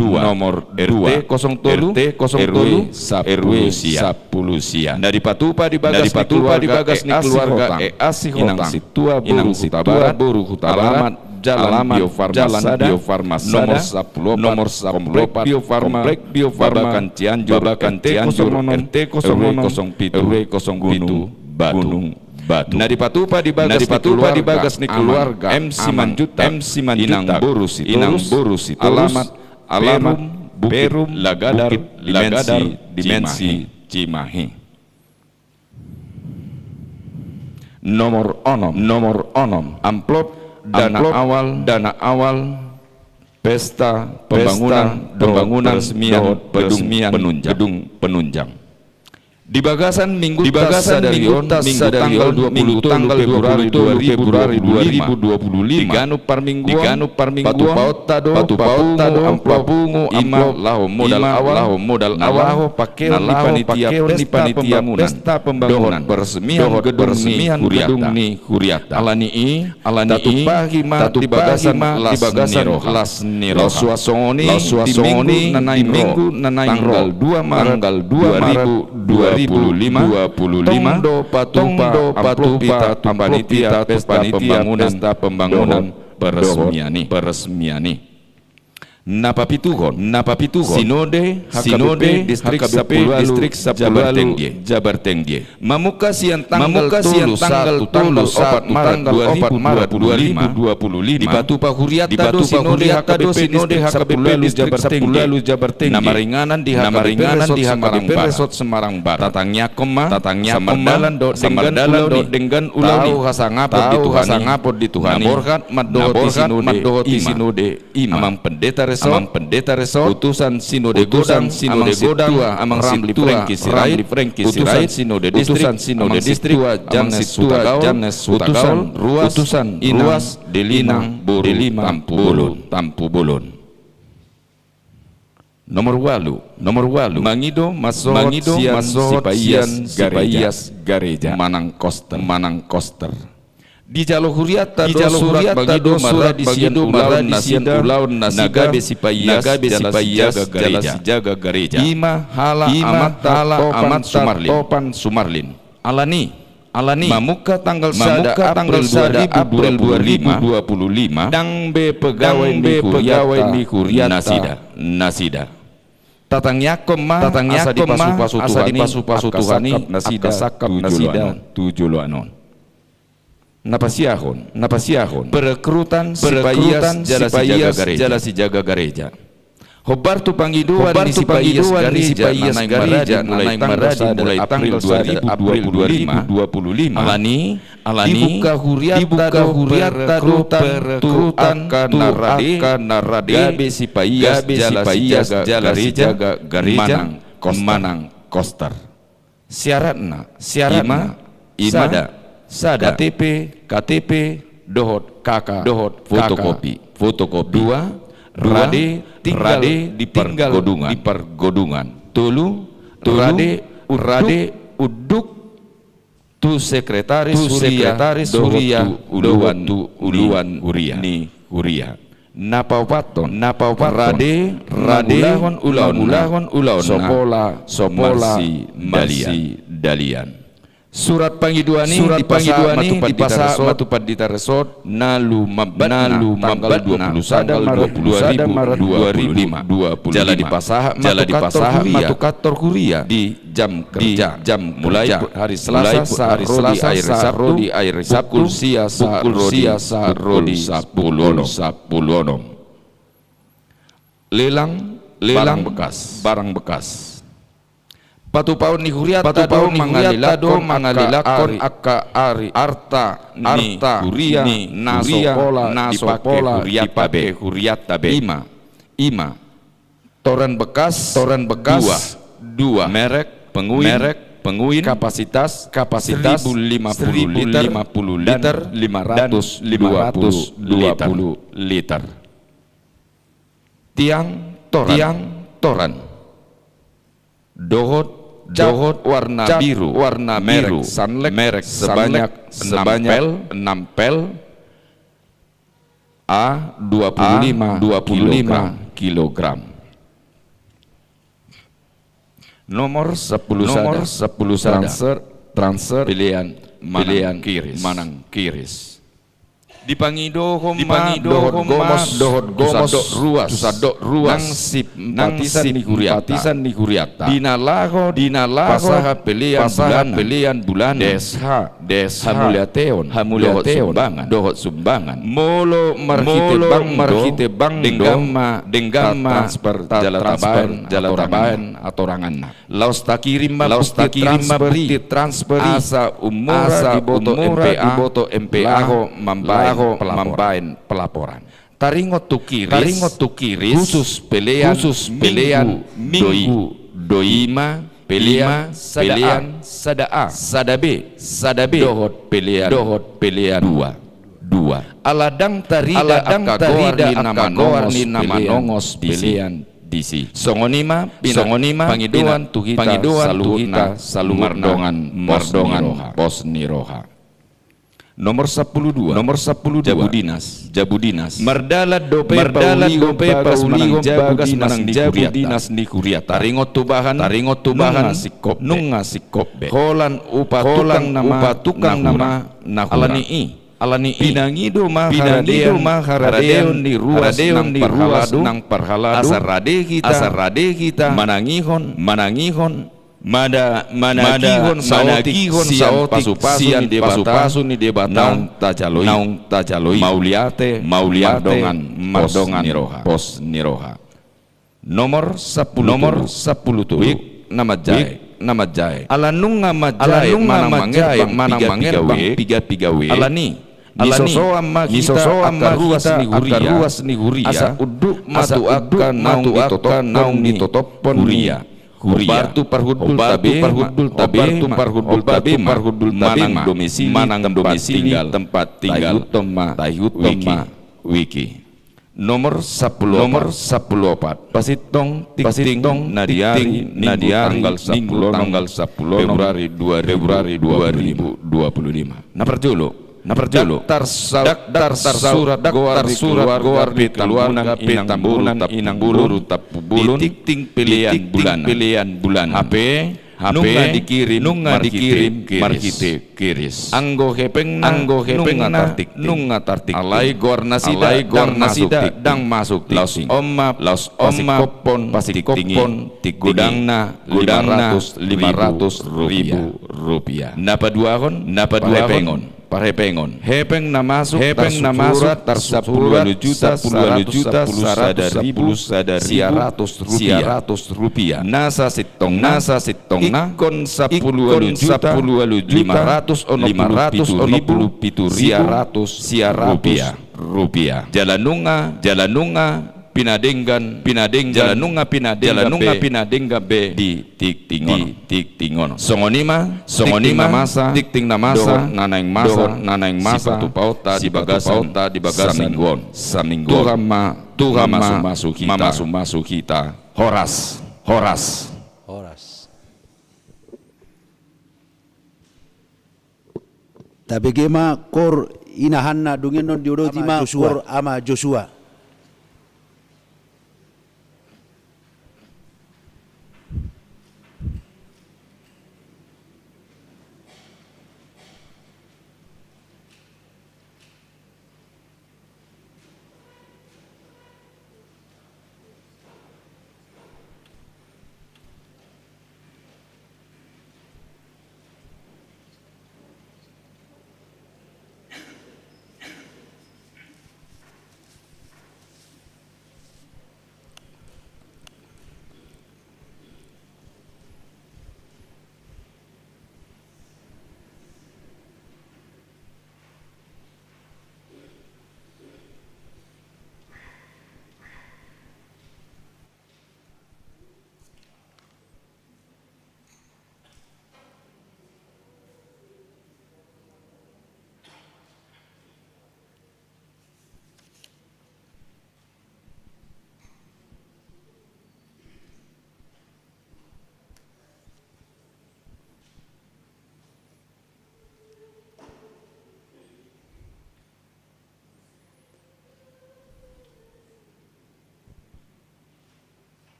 dua, nomor dua, R T kosong tolu, R W sampulu sia. Na dipatupa di bagas ni keluarga E A Sihotang, inang sintua boru Hutabarat, alamat Jalan Bio Farma sada, nomor sampulu opat, Komplek Bio Farma, Babakan Cianjur, R T kosong onom, R W kosong pitu, Gunung Batu. Na dipatupa di bagas ni keluarga, M Simanjuntak, M Simanjuntak, inang boru Sitorus, alamat, alamat Perum, Bukit Lagadar, Dimensi, Cimahi. Nomor onom, nomor onom, amplop dana awal, dana awal pesta pembangunan, pembangunan dohot peresmian gedung penunjang. Di bagasan minggu, di bagasan sadari on, minggu tanggal dua puluh tolu Februari dua ribu dua puluh lima, di ganup parmingguon, di ganup parmingguon, patupaonta do, patupaonta do, amplop, pungu, amplop, ima laho modal awal, laho modal awal, na laho pakeon ni panitia pesta pembangunan dohot peresmian gedung ni huriata. Ala ni i, ala ni i, tatupa hima di bagasan las ni roha. Laos suang songon i, laos suang songon i, di minggu na naeng ro, tanggal dua Maret, tanggal dua Maret dua ribu dua puluh lima, tong do patupa, tong do patupa amplop hita tu panitia pesta pembangunan dohot peresmian i. Na papituhon, na papituhon, Sinode H K B P, Sinode Distrik H K B P, Sapulualu, Distrik Sapulualu, Jabar Tengge, Jabar Tengge. Mamungka sian tanggal, mamungka sian tolu, tanggal tolu sahat tu tanggal opat Maret dua ribu dua puluh lima, dipatupa huriata do Sinode H K B P, Sinode Distrik H K B P, Sapulualu, Jabar Tengge. Na maringanan di, na maringanan di H K B P Resort Semarang Barat. Tatangiangkon ma, tatangiangkon ma, samardalan dohot, samardalan dohot denggan ulaon i, denggan ulaon i. Tau hasangapon di Tuhan i, tau hasangapon di Tuhan i. Na borhat mandohoti, na borhat mandohoti Sinode i ma. Amang Pendeta Resort, Amang Pendeta Resort, utusan Sinode, utusan Godang, Sinode Amang Godang, Sintua, Amang Ramli Sintua, Frengki Sirait, Ramli Frengki Sirait, utusan Sinode Distrik, utusan Sinode Distrik, Amang Sintua, Amang Sintua Jamnes Hutagaol, Jamnes Hutagaol, utusan Ruas, utusan Inang, Ruas, Delinang, Delinang, boru, boru Tampubolon, Tampubolon. Nomor ualu, nomor ualu, mangido masohot, mangido masohot sian, sian Sipaias, Sipaias Gareja, Gareja, manang koster, manang koster. Dijalo huriata do surat mangido maradi sian ulaon nasida, na gabe Sipaias, na gabe Sipaias jala sijaga gareja. Ima hala, ima amanta, hala amanta Topan Sumarlin. Topan Sumarlin. Ala ni, ala ni, mamungka tanggal sada, mamungka tanggal sada April dua ribu dua puluh lima, dang be pegawai, dang be pegawai ni huriata, ni huriata nasida, nasida. Tatangiangkon ma, tatangiangkon ma, asa dipasupasu, asa Tuhan i, dipasupasu Tuhan i, angka sangkap nasida, angka sangkap nasida tu joloan on. Tu joloan on. Na pasiahon, na pasiahon, perekrutan, perekrutan Sipaias jala, Sipaias sijaga gareja, jala sijaga gareja. Hombar tu pangidoan, hombar tu pangidoan ni Sipaias Gareja, na naeng maradi mulai tanggal sada, mulai tanggal sada April dua ribu dua puluh lima. Ala ni, ala ni, dibuka huriata, dibuka huriata do perekrutan tu angka na rade, angka na rade, gabe Sipaias, gabe jala Sipaias, sijaga, jala gareja, sijaga gareja, manang koster, manang koster. Syaratna, syaratna, ima, ima sada, sada, K T P, K T P, dohot K K, dohot K K, fotokopi, fotokopi. Dua, dua, rade, tinggal, rade di, tinggal pergodungan, di pergodungan. Tolu, tolu, rade, rade, unduk, unduk tu sekretaris, tu huria, sekretaris dohot huria, tu uluan, dohot tu uluan ni huria, ni huria. Na paopathon, na paopathon, rade, rade, mangulahon ulaonna, mangulahon ulaonna, so pola, so pola, marsidalian, marsidalian. Surat pangidoan i, surat pangidoan i dipasahat ma tu Pandita Resort, dipasahat ma tu Pandita Resort, na lumambatna, na lumambatna tanggal dua puluh sada, tanggal dua puluh sada Maret dua ribu dua puluh lima. Jala dipasahat ma, jala dipasahat ma tu kantor huria, tu kantor huria di jam kerja, di jam kerja. Mulai hari Selasa, mulai hari Selasa sahat ro di hari Sabtu, pukul sia sahat ro di, pukul sia sahat ro di pukul sapulu onom, sapulu onom. Lelang, lelang barang bekas, barang bekas. Patupaon ni huriata, patupaon ni huriata do mangalilakkon, mangalilakkon angka ari, arta ni, arta ni huria, na so pola, na so pola dipake huriata be, dipake huriata be. Ima, ima. Toran bekas, toran bekas, dua, dua. Merek, penguin, merek, penguin. Kapasitas, kapasitas, seribu lima puluh liter, seribu lima puluh liter, dan lima ratus dua puluh liter. Tiang toran, tiang toran. Dohot, dohot, cat warna biru, warna biru, merek Sunlight, merek Sunlight, sebanyak, sebanyak enam pel, enam pel. A dua puluh lima, dua puluh lima kilogram. Nomor sampulu sada. Nomor sampulu sada. Transfer, transfer, pelean, pelean, manang kiris. Manang kiris. Dipangido ho ma, dipangido ho ma dohot gomos, dohot gomos, tu sandok ruas, tu sandok ruas, nang simpatisan ni hurianta, nang simpatisan ni hurianta. Di na laho, di na laho pasahat pelean, pasahat bulana, pelean bulana. Des ha, des ha, hamuliateon, hamuliateon, dohot sumbangan, dohot sumbangan. Molo marhite, molo bank do, marhite bank do, denggan ma, denggan ma tatransfer, ta-, jala transfer, tabaen, jala tabaen atoranganna. Laos takirim ma, laos bukti takirim ma transfer i, bukti transfer i. Asa umura, asa diboto umura M P A, diboto M P A, laho mambaen, laho pelaporan, mambaen pelaporan. Taringot tu kiris, taringot tu kiris, khusus pelean, khusus pelean, minggu, minggu do i, do i ma pelean, pelean, sada A, sada A, sada B, sada B, dohot pelean, dohot pelean dua, dua. Ala ndang tarida, ala ndang tarida angka goar ni na manongos pelean disi. Songon i ma pina-, songon i ma pangidoan tu hita, pangidoan tu hita saluhutna, saluhutna mardongan, mardongan pos ni roha. Nomor sampulu dua. Nomor sampulu dua. Jabu dinas. Jabu dinas. Mardalan dope, mardalan dope paulihon bagas manang jabu dinas ni huriata. Taringot tu bahan, taringot tu bahan, nunga singkop be. Nunga singkop be. Holan upa tukang nama, holan upa tukang nama na hurang. Ala ni i, ala ni i, pinangido ma, pinangido haradeon, ma haradeon, haradeon ni ruas, haradeon ni ruas nang parhalado, nang parhalado, asa rade hita, asa rade hita manangihon, manangihon, mada-, managihon, mada-, saotik, managihon sian saotik, pasupasu, sian ni Debata, pasupasu ni Debata, naung tajalo i, naung tajalo i. Mauliate, mauliate, mardongan, mardongan pos ni roha, pos ni roha. Nomor sampulu tolu. Nomor sampulu tolu. Wijk na manjae. Wijk na manjae. Ala nunga manjae, ala nunga manang manjae, manang mangerbang, manang mangerbang piga-piga wijk, piga-piga wijk. Ala ni, ala ni, disosoan ma hita, disosoan ma hita angka ruas ni huria, angka ruas ni huria. Asa unduk ma, asa unduk ma tu angka naung, tu angka naung nitotophon ni huria, huria. Hombar tu parhundul tabe ma, hombar tu parhundul tabe ma, hombar tu parhundul tabe ma, manang domisili, manang domisili, tempat tinggal, tempat tinggal. Taihuthon ma, taihuthon ma wijk i. Wijk i. Nomor sampulu opat. Nomor sampulu opat. Pasintong tingting na di ari, na di ari Minggu tanggal sampulu onom, tanggal sampulu onom Februari dua ribu, Februari dua ribu dua puluh lima. Na parjolo, na parjolo. Daftar sa-, daftar surat goar ni keluarga, keluarga pe tambunan, inang boru, tambu boru, tambu bolon, di tingting pelean bulana. Hape, hape nunga dikirim, nunga dikirim marhite kiris. Anggo hepengna, anggo hepengna nunga tartikting, nunga tartikting. Alai goar nasida, alai goar nasida ndang masuk tingting, ndang masuk tingting. Laos on ma, laos on ma pasingkophon, pasingkophon tingting i, godangna, godangna lima ratus ribu rupiah. Na paduahon, na paduahon, parhepengon, parhepengon. Hepeng na masuk, hepeng na masuk, tarsurat, tarsurat sampulu ualu juta, sampulu ualu juta, saratus sampulu sada ribu, sada ribu, sia ratus rupiah. Sia ratus rupiah. Na sasintongna, na sasintongna ingkon sampulu ualu juta, sampulu ualu juta, lima ratus onom pulu pitu ribu, sia ratus, sia ratus rupiah. Jala nunga, jala nunga pinadenggan, pinadenggan, jala nunga pinadenggan, jala nunga pinadenggan be di tingting on, di tingting on. Songon i ma, songon i ma tingting na masa, tingting na masa, dohot na naeng masa, dohot na naeng masa, sipatupaonta di bagasan, sipatupaonta di bagasan saminggu on, saminggu on. Tuhan ma, Tuhan ma mamasumasu hita. Mamasumasu hita. Horas, horas. Horas. Tabege ma koor inahanna, dungi annon diodoti ma koor ama Josua.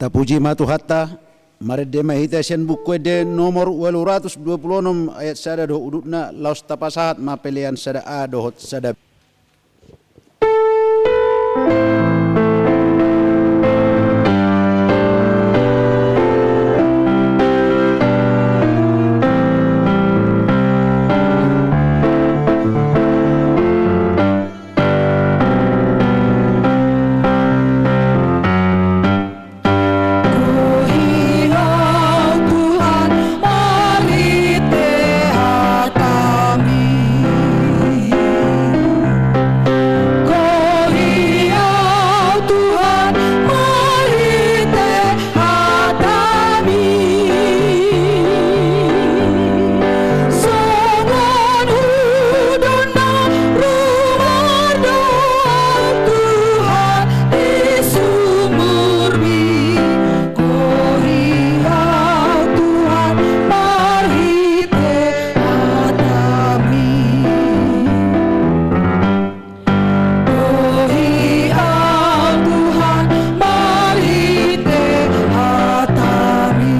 Tapuji ma Tuhanta. Marende ma hita sian Buku Ende nomor ualu ratus dua pulu onom ayat sada dohot udutna, laos tapasahat ma pelean sada A dohot sada B. Gohi Au Tuhan marhite hataMi. Gohi Au Tuhan marhite hataMi. Songon udon na rumordohon Tuhan di sumurMi. Gohi Au Tuhan marhite hataMi. Gohi Au Tuhan marhite hataMi.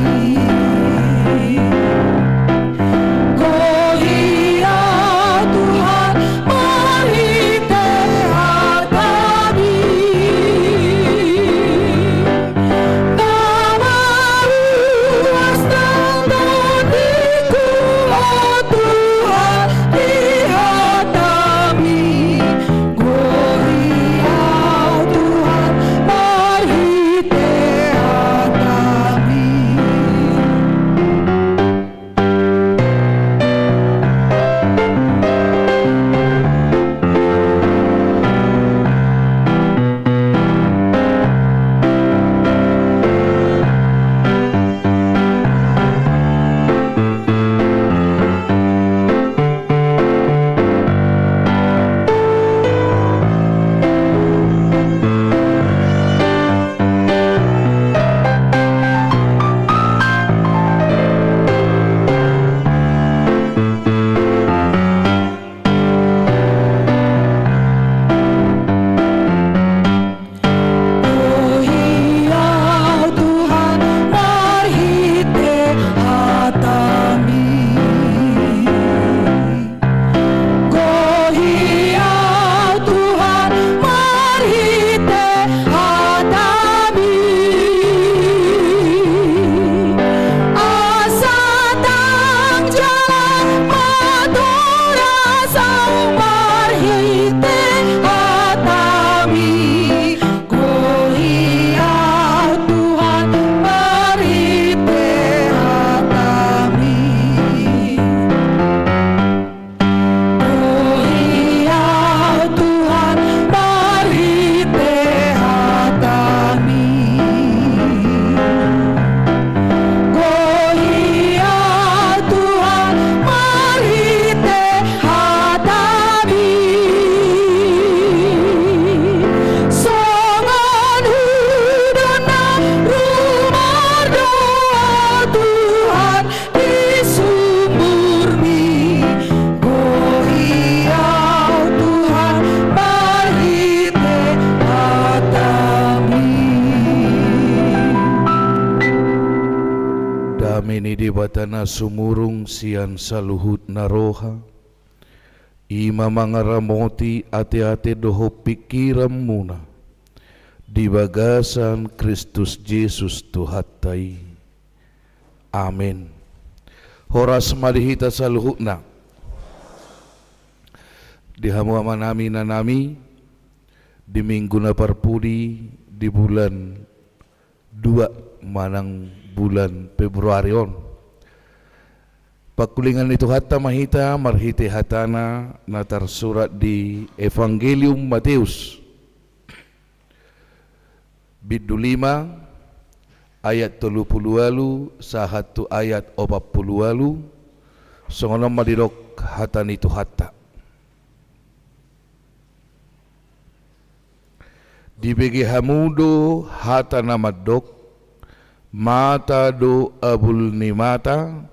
Gohi Au Tuhan marhite hataMi. Na maruas do tondiku, o Tuhan, di hataMi. Gohi Au Tuhan marhite hataMi. Gohi Au Tuhan marhite hataMi. Gohi Au Tuhan marhite hataMi. Asa ndang jala matoras ahu marhite hataMi. Gohi Au Tuhan marhite hataMi. Gohi Au Tuhan marhite hataMi. Gohi Au Tuhan marhite hataMi. Songon udon na rumordohon Tuhan di sumurMi. Gohi Au Tuhan marhite hataMi. Dame ni Debata na sumurung sian saluhut na roha, i ma mangaramoti ateate dohot pingkiranmuna di bagasan Kristus Jesus Tuhanta i. Amen. Horas ma di hita saluhutna. Di hamu amanami, inanami, di minggu na parpudi di bulan dua manang bulan Februari on, pangkulingan ni Tuhanta ma hita marhite hatana na tarsurat di Evangelium Mateus, bindu lima, ayat tolu pulu ualu sahat tu ayat opat pulu ualu. Songon on ma didok hata ni Tuhanta. Dibege hamu do hata na mandok: Mata do abul ni mata,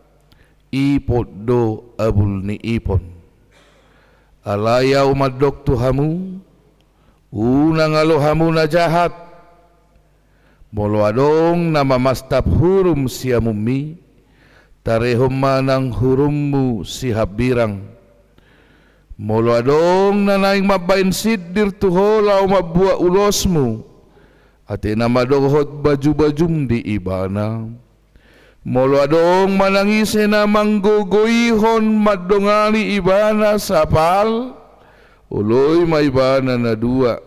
ipon do abul ni ipon. Alai Ahu mandok tu hamu, unang alo hamu na jahat, Molo adong na mamastap hurum siamunmi, tarehon ma nang hurummu sihambirang. Molo adong na naeng mambahen sindir tu ho laho mambuat ulosmu, ate na ma dohot bajubajum di ibana. Molo adong manang ise na manggogoihon mandongani ibana sapal, oloi ma ibana na dua.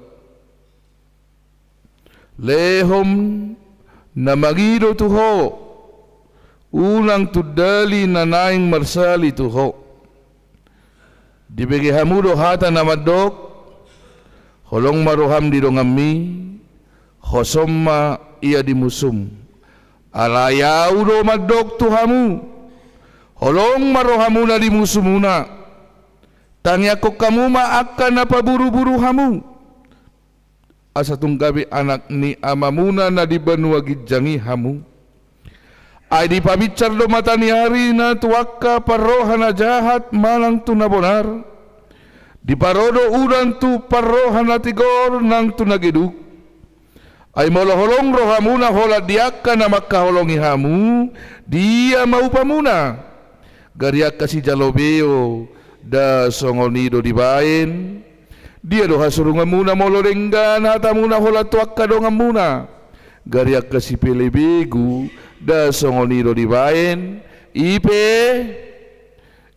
Lehon na mangido tu ho, unang tundali na naeng marsali tu ho. Dibege hamu do hata na mandok: Holong ma roham di donganmi, hosom ma ia di musum. Alai ahu do mandok tu hamu: Holong ma rohamuna di musumuna. Tangiangkon hamu ma angka na paburuburu hamu, asa tung gabe anak ni Amamuna na di banua ginjang i hamu. Ai dipabinsar do mataniari na tu angka parroha na jahat manang tu na bonar. Diparo do udan tu parroha na tigor nang tu na geduk. Ai molo holong rohamuna holan di angka na mangkaholongi hamu, dia ma upamuna? Gari angka sijalo beo, nda songon i do dibaen. Dia do hasurunganmuna molo denggan hatamuna holan tu angka donganmuna? Gari angka sipelebegu, nda songon i do dibaen. I pe,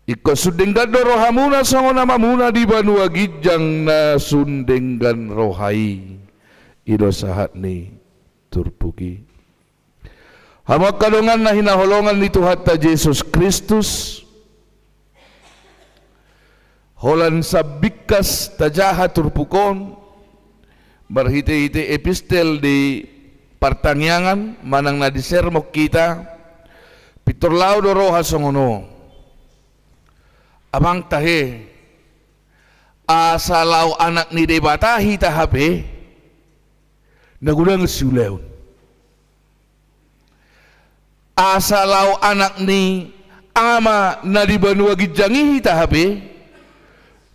ingkon sun denggan do rohamuna songon Amamuna di banua ginjang na sun denggan roha i. I do sahat ni turpuk i. Hamu angka dongan na hinaholongan ni Tuhanta Jesus Kristus, holan sambingkas tajaha turpuk on, marhitehite epistel di partangiangan manang na di sermon hita, pintor laho do roha songon on. Amang tahe, asa laho anak ni Debata hita hape, na godang siulaon. Asa laho anak ni Ama na di banua ginjang i hita hape,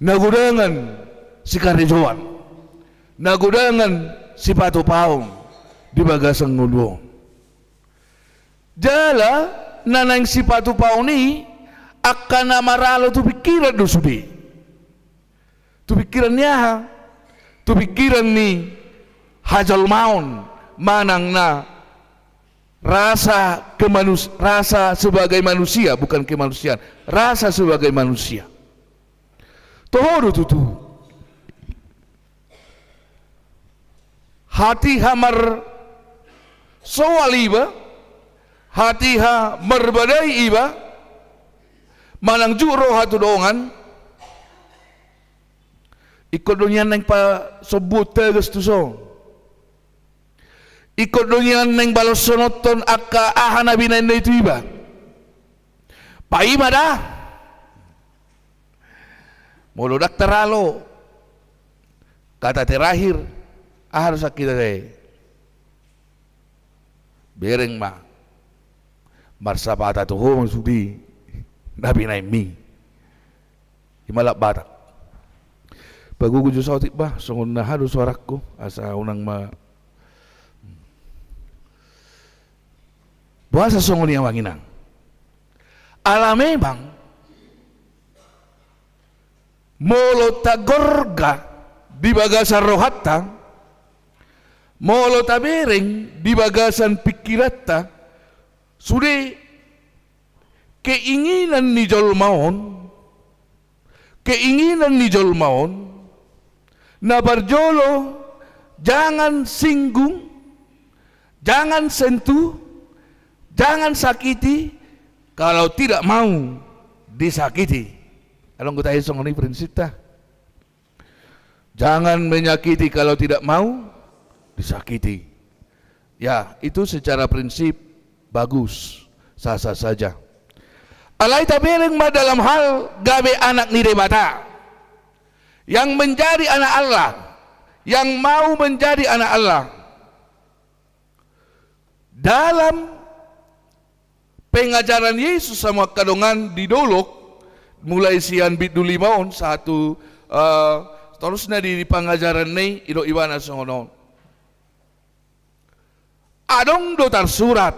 na godangan sikarejoan, na godangan sipatupaon di bagasan ngolu on. Jala na naeng sipatupaon i angka na maralo tu pingkiran do sude. Tu pingkiran ni aha? Tu pingkiran ni hajolmaon manang na rasa kemanus-, rasa sebagai manusia, bukan kemanusiaan, rasa sebagai manusia. Toho do tutu. Hatiha marsoal iba, hatiha marbadai iba, manang jut roha tu dongan, ingkon do nian naeng pasombuon tagas tuson. Ingkon do nian naeng baloshononhon angka aha na binaenna i tu iba. Paima da. Molo ndang taralo, kata terakhir, aha do sian hita tahe? Bereng ma. Marsapata tu ho ma sude na binaenmi. I ma halak Batak. Pagogo jo saotik bah, songon na aha do suarangku, asa unang ma. Boasa songon i amang inang? Ala memang molo tagorga di bagasan rohanta, molo tabereng di bagasan pingkiranta, sude keinginan ni jolma on, keinginan ni jolma on, na parjolo, jangan singgung, jangan sentuh, jangan sakiti, kalau tidak mau disakiti. Adong do tahe songon i prinsipta. Jangan menyakiti kalau tidak mau disakiti. Ya, itu secara prinsip bagus, sah-sah saja. Alai tabereng ma dalam hal gabe anak ni Debata. Yang menjadi anak Allah, yang mau menjadi anak Allah. Dalam pengajaran Yesus hamu angka dongan di dolok, mulai sian bindu lima on sahat tu, eh, seterusna di, di pengajaranna i, didok ibana songon on. Adong do tarsurat,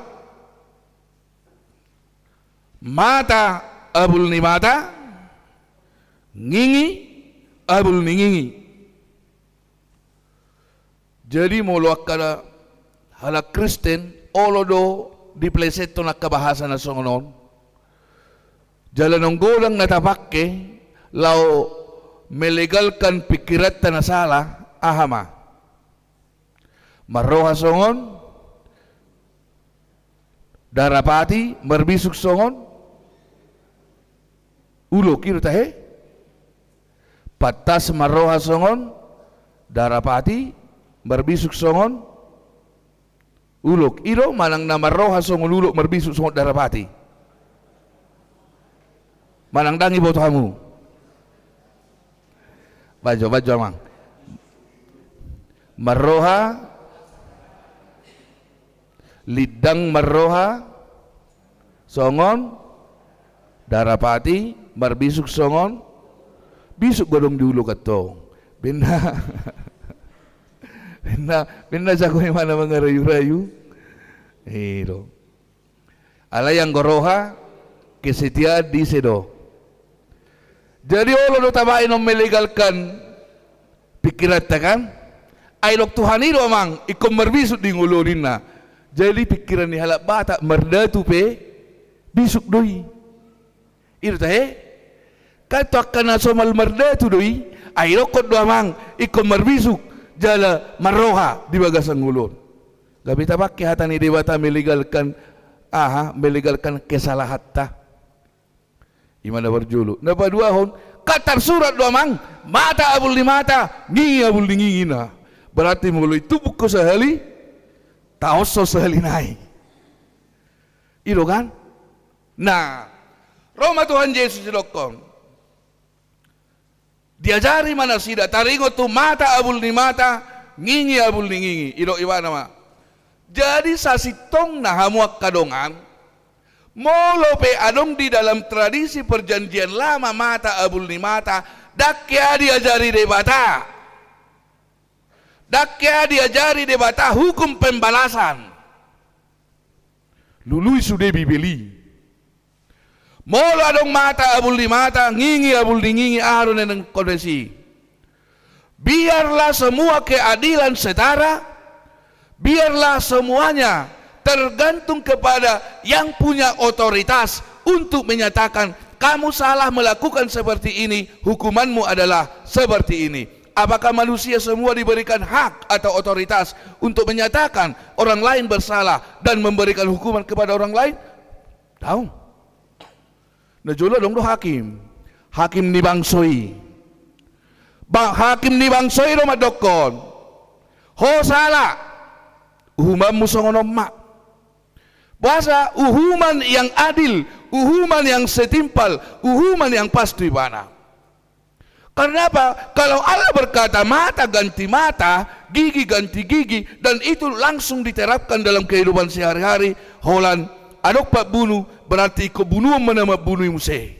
mata abul ni mata, ngingi abul ni ngingi. Jadi molo angka halak Kristen, olo do dipleseton angka bahasa na songon on. Jala naung godang na tapangke laho melegalkan pingkiranta na sala, aha ma? Marroha songon darapati, marbisuk songon ulok, i do tahe? Pantas marroha songon darapati, marbisuk songon ulok, i do? Manang na marroha songon ulok, marbisuk songon darapati? Manang ndang diboto hamu? Bajo, bajo amang. Marroha, lindang marroha songon darapati, marbisuk songon, bisuk godang di ulok antong. Benda, benda, benda jago imana mangarayu-rayu. I do. Alai anggo roha, kesetiaan di ise do. Jadi olo do tabaen on melegalkan pingkiranta, kan? Ai didok Tuhan i do amang, ingkon marbisuk di ngolu on, ninna. Jadi pingkiran ni halak Batak, mardatu pe bisuk do i. I do tahe? Kan tu angka na somal mardatu do i, ai didokkon do amang, ingkon marbisuk jala marroha di bagasan ngolu on. Gabe tapangke hata ni Debata melegalkan, aha, melegalkan kesalahanta. I ma na parjolo. Na paduahon, kan tarsurat do amang, mata abul ni mata, ngingi abul ni ngingi, ninna. Berarti molo ditumbuk ho sahali, taoshon sahali nai. I do, kan? Nah, ro ma Tuhan Jesus didokkon. Diajari ma nasida, taringot tu mata abul ni mata, ngingi abul ni ngingi. Didok ibana ma. Jadi sasintongna hamu angka dongan, molo pe adong di dalam tradisi Perjanjian Lama mata abul ni mata, ndang hea diajari Debata. Ndang hea diajari Debata hukum pembalasan. Lului sude Bibel i. Molo adong mata abul ni mata, ngingi abul ni ngingi, aha do na nidok ni si? Biarlah semua keadilan setara, biarlah semuanya tergantung kepada yang punya otoritas untuk menyatakan, "Kamu salah melakukan seperti ini, hukumanmu adalah seperti ini." Apakah manusia semua diberikan hak atau otoritas untuk menyatakan orang lain bersalah dan memberikan hukuman kepada orang lain? Daong. Na jolo adong do hakim. Hakim ni bangso i. Ba, hakim ni bangso i do mandokkon, "Ho sala. Uhumanmu songon on ma." Boasa? Uhuman yang adil, uhuman yang setimpal, uhuman yang pas tu ibana. Karena apa? Kalau Allah berkata mata ganti mata, gigi ganti gigi, dan itu langsung diterapkan dalam kehidupan sehari-hari, holan adong pambunu, berarti ingkon bunuon ma na mambunuhi muse.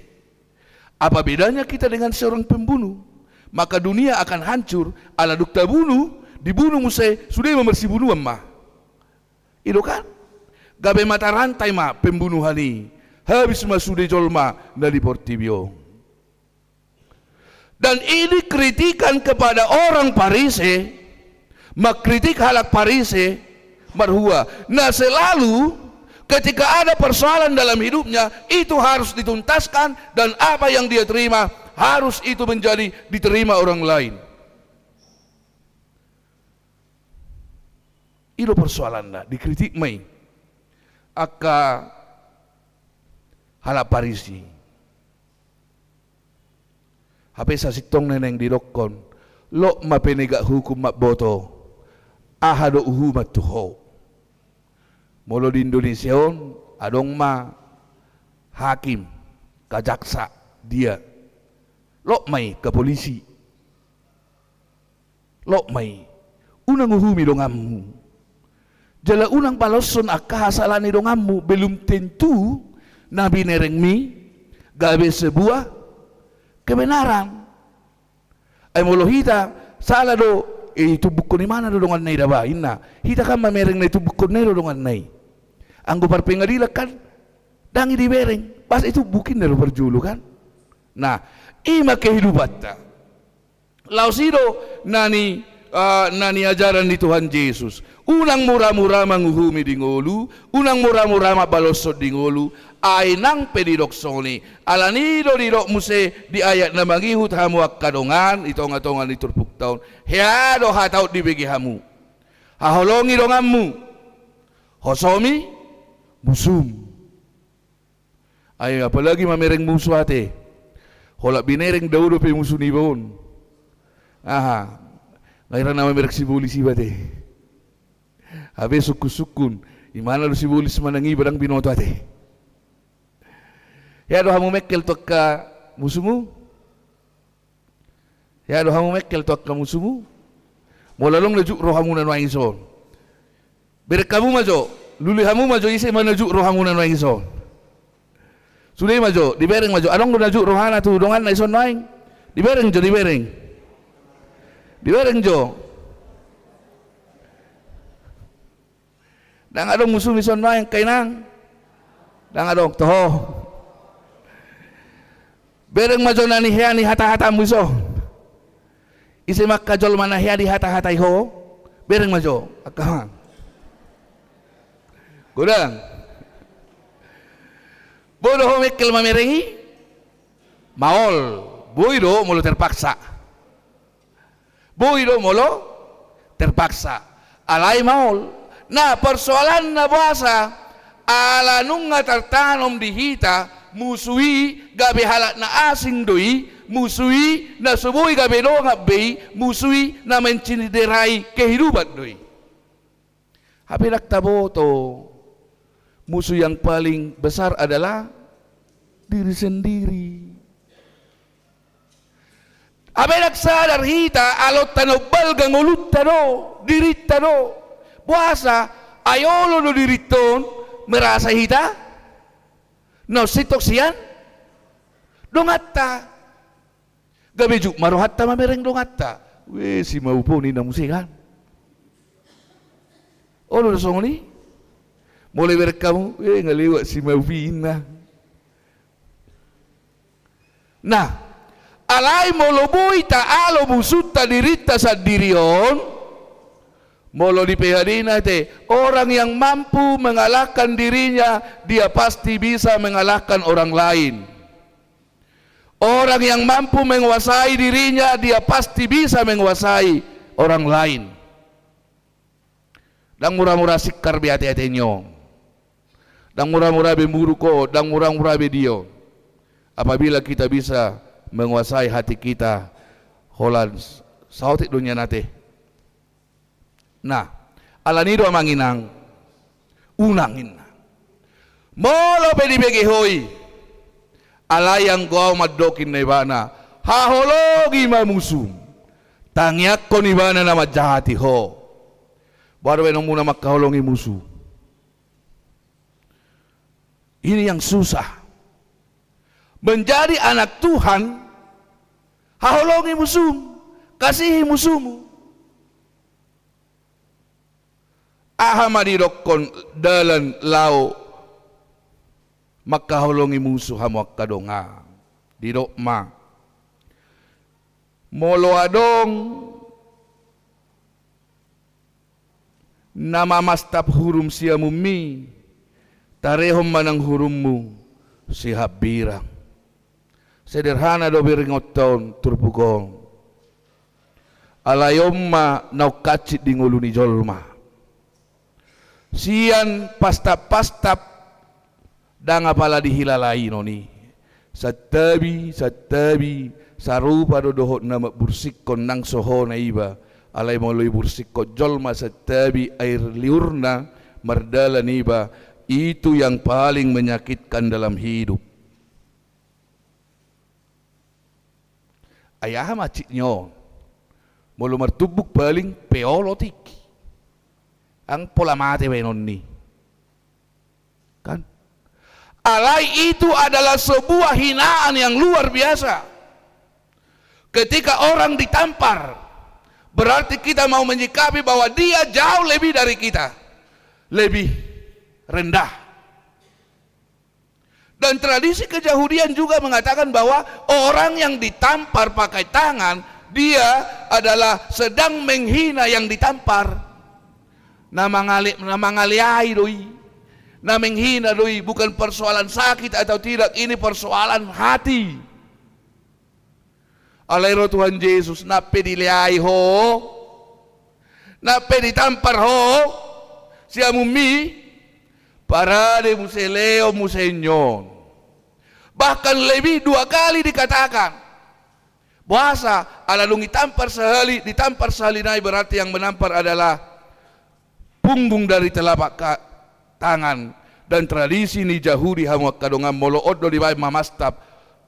Apa bedanya kita dengan seorang pembunuh? Maka dunia akan hancur, ala dung tabunu, dibunu muse, sude ma marsibunuan ma. I do, kan? Gabe mata rantai ma pembunuhan i, habis ma sude jolma na di portibi on. Dan ini kritikan kepada orang Parise, mengkritik halak Parise, marhua na selalu ketika ada persoalan dalam hidupnya, itu harus dituntaskan, dan apa yang dia terima harus itu menjadi diterima orang lain. I do persoalanna, dikritik ma i angka halak Parisi. Hape sasintongna naeng didokkon, lok ma penegak hukum mamboto aha do uhuman tu ho. Molo di Indonesia on adong ma hakim, ka jaksa, dia. Lok ma i ka polisi. Lok ma i, unang uhumi donganmu. Jala unang baloshon angka hasala ni donganmu, belum tentu na binerengmi gabe sebuah kebenaran. Ai molo hita sala do I tumbukkon imana do donganna i da ba, inna. Hita kan mamereng na i tumbukkonna i do donganna i. Anggo parpengadilan kan, ndang i dibereng, boasa i tumbuk inna do parjolo kan. Nah, i ma kehidupanta. Laos i do na ni, ah, na niajaran ni Tuhan Jesus. Unang mura-mura manguhumi di ngolu, unang mura-mura mambaloshon di ngolu, ai nang pe didok songon i. Alani i do didok muse di ayat na mangihut hamu angka dongan i tonga-tonga ni turpukta on. Hea do hata on dibege hamu. Haholongi donganmu. Hosomi musum. Ai apalagi mamereng musu ate. Holan binereng do dope musu niba on. Aha. Nga hira na mamereng sibolis iba ate. Hape sungkun-sungkun. Imana do sibolis manang iba ndang binoto ate. Hea do hamu mengkel tu angka musumu? Hea do hamu mengkel tu angka musumu? Molo adong na juk rohamuna nuaeng ison. Bereng hamu ma jo, lului hamu ma jo ise ma na juk rohamuna nuaeng ison. Sude ma jo, dibereng ma jo, adong do na juk rohana tu donganna ison nuaeng. Dibereng jo, dibereng. Dibereng jo. Ndang adong musum ison nuaeng angka inang. Ndang adong toho. Bereng ma jo na ni hea ni hata-hatamu ison. Ise ma angka jolma na hea dihata-hatai ho. Bereng ma jo angka. Godang. Boi do ho mengkel mamereng i? Maol. Boi do molo terpaksa. Boi do molo terpaksa. Alai maol. Nah, persoalanna boasa? Ala nunga tartanom di hita, musu i gabe halak na asing do i, musu i na so boi gabe dongan be i, musu i na menciderai kehidupan do i. Hape ndang taboto, musuh yang paling besar adalah diri sendiri. Hape ndang sadar hita, alonta na umbalga ngolunta do, dirinta do. Boasa? Ai olo do dirinta on merasa hita na sintong sian donganta. Gabe juk ma rohanta mamereng donganta. We, si Maup on ninna muse kan. Olo do songon i? Molo ibereng hamu, we, nga lewat si Maup i ninna. Nah, alai molo boi taalo musunta dirinta sandiri on, molo di P H D na ate, orang yang mampu mengalahkan dirinya, dia pasti bisa mengalahkan orang lain. Orang yang mampu menguasai dirinya, dia pasti bisa menguasai orang lain. Ndang mura-mura singkar be ate-ate ni on. Ndang mura-mura be muruk on, ndang mura-mura be dia on. Apabila kita bisa menguasai hati kita, holan saotik do nian ate. Nah, alani do amang inang, unang ninna. Molo pe dibege ho i, alai anggo au mandok ninna ibana, haholongi ma musum, tangiangkon ibana na manjahati ho. Boha do baenonmuna mangkaholongi musu? Ini yang susah. Menjadi anak Tuhan, haholongi musum, kasihi musumu. Aha ma didokkon dalan laho mangkaholongi musu hamu angka dongan? Didok ma, molo adong na mamastap hurum siamunmi, tarehon ma nang hurummu sihambirang. Sederhana do beringonta on turpuk on. Alai on ma naung hansit di ngolu ni jolma. Sian pastap-pastap ndang apala dihilala inon i. Santabi, santabi, sarupa do dohot na mambursikkon nang so hona iba. Alai molo ibursikkon jolma santabi air liurna mardalan iba, itu yang paling menyakitkan dalam hidup. Ai aha ma hansit ni on? Molo martumbuk paling pe olo tingki. Ang pola mate baenonni. Kan? Alai itu adalah sebuah hinaan yang luar biasa. Ketika orang ditampar, Berarti kita mau menyikapi bahwa dia jauh lebih dari kita, lebih rendah. Dan tradisi kejahudian juga mengatakan bahwa orang yang ditampar pakai tangan, dia adalah sedang menghina yang ditampar. Na mangale-, na mangaleai do i. Na menghina do i. Bukan persoalan sakit atau tidak, ini persoalan hati. Alai ro Tuhan Jesus, nang pe dileai ho, nang pe ditampar ho sian hamu, parade muse, lehon muse on. Bahkan lebih dua kali dikatakan. Boasa? Ala dung ditampar sahali, ditampar sahali nai, berarti yang menampar adalah punggung dari telapak ka-, tangan. Dan tradisi ni Jahudi, hamu angka dongan, molo on do dibaen mamastap,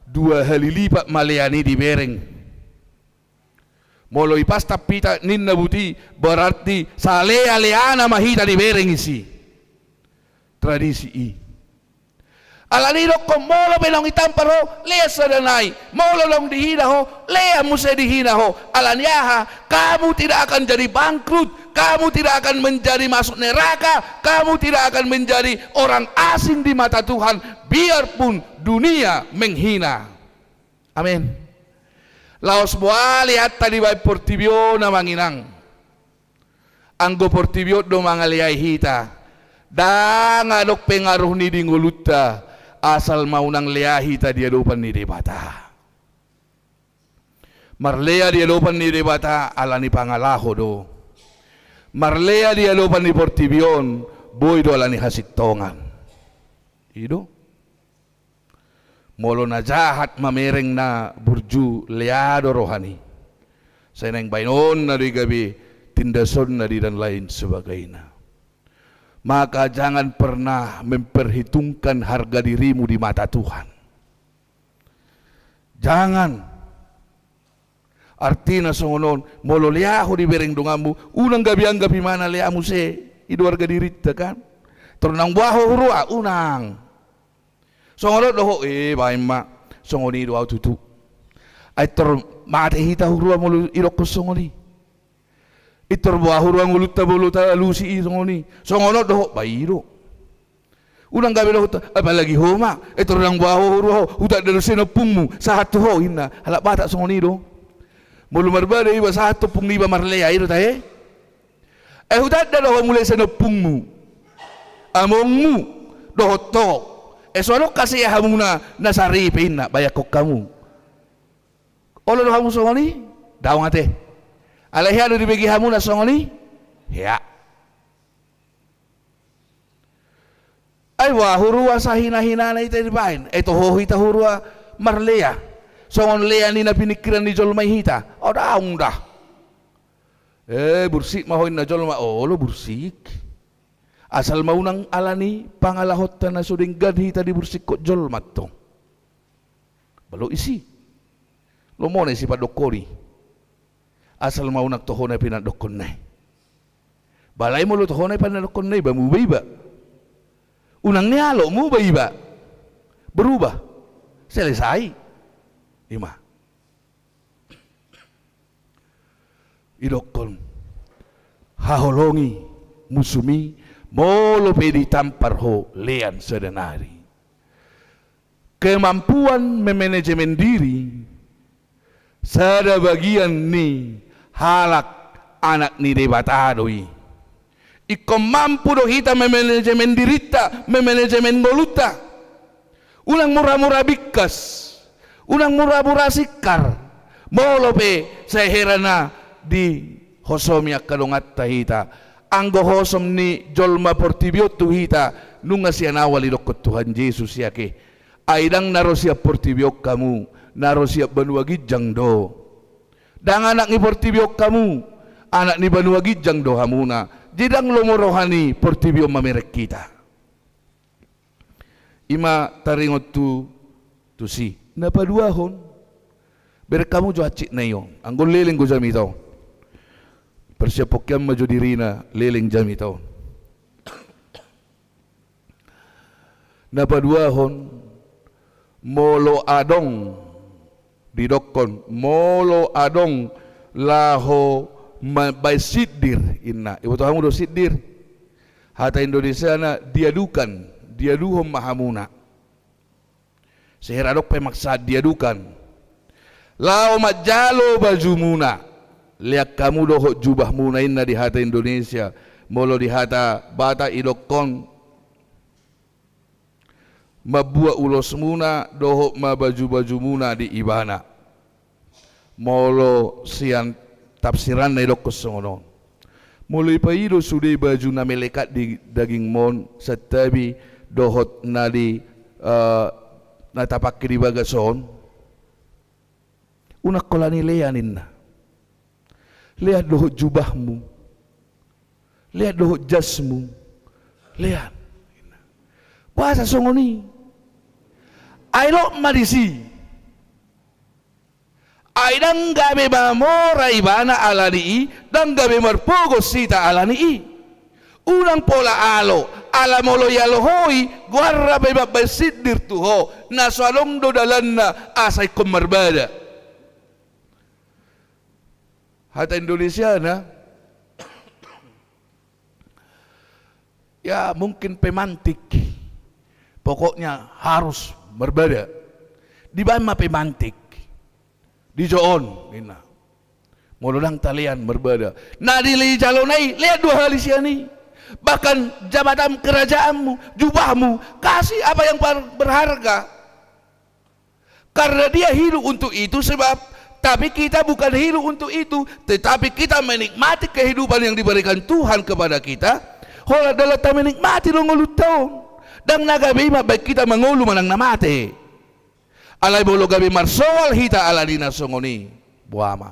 dua hali lipat ma lean i dibereng. Molo dipastap hita, ninna buti, berarti salea-leana ma hita dibereng disi. Tradisi i. Alani i dokkon, molo pe naung ditampar ho, lean sada nai. Molo naung dihina ho, lean muse dihina ho. Alani aha? Kamu tidak akan jadi bangkrut. Kamu tidak akan menjadi masuk neraka. Kamu tidak akan menjadi orang asing di mata Tuhan, biarpun dunia menghina. Amin. Laos boha leanta dibaen portibi on, amang inang? Anggo portibi on do mangaleai hita, ndang adong pengaruh ni di ngolunta, asal ma unang lea hita di adopan ni Debata. Marlea di adopan ni Debata alani pangalaho do. Marlea di adopan ni portibi on, boi do alani hasintongan. I do. Molo na jahat mamereng na burju, lea do rohani. Sai naeng baenonna do i gabe tindasonna di, dan lain sebagainya. Maka jangan pernah memperhitungkan harga dirimu di mata Tuhan. Jangan. Artina songon on, molo lea ho dibereng donganmu, unang gabe anggap imana lea muse, i do harga dirinta, kan? Tor naung boha ho huroa, unang. Songon on do ho, eh, baen ma, songon i do au tutu. Ai tor mate hita huroa molo idokkon songon i. I tor boha huroa ngolunta molo taalusi i songon i. Songon on do ho, ba i do. Unang gabe dohot, apalagi ho ma, eh, tor naung boha ho huroa ho, hutanda do sian ompungmu, sahat tu ho, ninna. Halak Batak songon i do. Molo marbadai iba, sahat tu ompung niba marlea, i do tahe. Eh, hutanda do ho mulai sian ompungmu, amongmu, dohot ho. Eh, so adong hasea hamuna na saripe, ninna, bayakkon hamu. Olo do hamu songon i? Daong ate. Alai hea do dibege hamuna songon i? Hea. Ai boha huroa sahinahinana hita dibaen? Ai toho hita huroa marlea songon lea ni na piningkiran ni jolma i hita? O, daong da. Eh, bursik ma ho, ninna jolma. Olo bursik. Asal ma unang alani pangalahonta na so denggan hita dibursikkon jolma tong. Baloi si. Lomo na i sipandokkon i. Asal ma unang toho na pinandokkonna i. Ba alai molo toho na i pinandokkonna i, ba muba iba. Unang nialokmu ba iba. Berubah. Selesai. I ma. Idokkon, haholongi musumi, molo pe ditampar ho, lean sada nari. Kemampuan memanajemen diri sada bagian ni halak anak ni Debata do i. Ingkon mampu do hita memanajemen dirinta, memanajemen ngolunta. Unang mura-mura bingkas, unang mura-mura singkar. Molo pe sai hera na dihosomi angka donganta hita, anggo hosom ni jolma portibi on tu hita, nunga sian awal didokkon Tuhan Jesus i ate. Ai ndang na ro sian portibi on hamu, na ro sian banua ginjang do. Ndang anak ni portibi on hamu, anak ni banua ginjang do hamuna. Jadi ndang lomo roha ni portibi on mamereng hita. I ma taringot tu, tusi. Na paduahon, bereng hamu jo hansit nai on. Anggo leleng do jamita on, persiaphon hian ma jo dirina leleng jamita on. Na paduahon, molo adong, didokkon, molo adong laho mambaen sindir, inna. Iboto hamu do sindir? Hata Indonesiana diadukan, diaduhon ma hamuna. Sihera adong pe maksaan diadukan. Laho manjalo bajumuna. Lean hamu dohot jubahmuna, inna di hata Indonesia. Molo di hata Batak idokkon mambuat ulosmuna dohot ma bajubajumuna di ibana. Molo sian tafsiranna idokkon songon on. Molo ipaido sude baju na melekat di dagingmon, santabi dohot na di, eh, na tapangke di bagas on, unang holan i lean, inna. Lean dohot jubahmu. Lean dohot jasmu. Lean. Boasa songon i? Ai lot ma disi. Ai ndang gabe mamora ibana ala ni i, ndang gabe marpogos hita ala ni i. Unang pola alo, ala molo ialo ho i, goarna pe mambaen sindir tu ho, na so adong do dalanna asa ingkon marbada. Hata Indonesiana, ya, mungkin pemantik. Pokoknya harus marbada. Dibaen ma pemantik. Dijou on, inna. Molo ndang talean marbada. Na dijalona i, lean dua hali sian i. Bahkan jabatan kerajaanmu, jubahmu, kasih apa yang ber-, berharga. Karena dia hidup untuk itu sebab, tapi kita bukan hidup untuk itu, tetapi kita menikmati kehidupan yang diberikan Tuhan kepada kita. Holan dalan ta menikmati do ngolunta on. Ndang na gabe i mambaen hita mangolu manang na mate. Alai molo gabe marsoal hita ala ni na songon i, boha ma.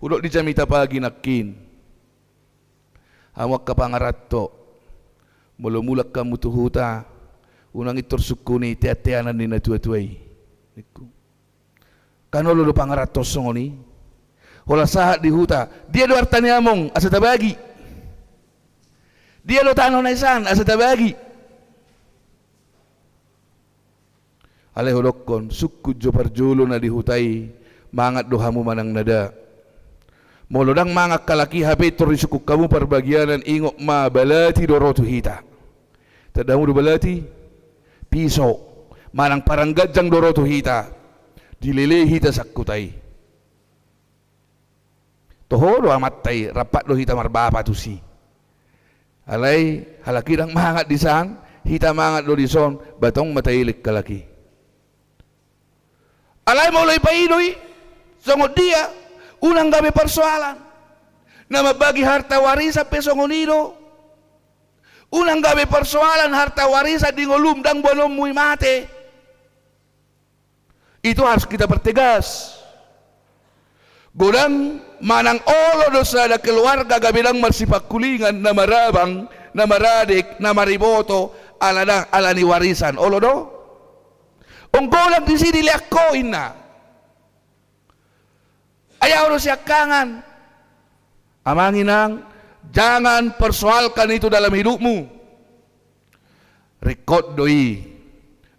Hudok di jamita pagi nangkin. Hamu angka pangaranto, molo mulak hamu tu huta, unang intor sungkun ni teanteanan ni natuatua i, ningku. Kan olo do pangaranto songon i. Holan sahat di huta, dia do arta ni among, asa tabagi. Dia do tano na isan, asa tabagi. Alai hudokkon, sungkun jo parjolo na di huta i, mangan do hamu manang na da. Molo ndang mangan halak i, hape tor disungkun hamu parbagianan, ingot ma, balati do ro tu hita. Tanda hamu do balati? Piso. Manang parang ganjang do ro tu hita. Dilelei hita sian huta i. Toho do amanta i, rap do hita marbapa tusi. Alai halak i ndang mangan disan, hita mangan do dison, ba tong ma taelek halak i. Alai molo ipaido i songon dia, unang gabe parsoalan. Na mambagi harta warisan pe songon i do. Unang gabe parsoalan harta warisan di ngolum, ndang boanonmu i mate. Itu harus kita pertegas. Godang manang olo do sada keluarga gabe ndang marsipangkulingan, na marabang, na maradek, na mariboto, ala ndang, ala ni warisan. Olo do? Ong godang disi dilean ho, inna. Ai ahu do siangkangan. Amang inang, jangan persoalkan itu dalam hidupmu. Ringkot do i,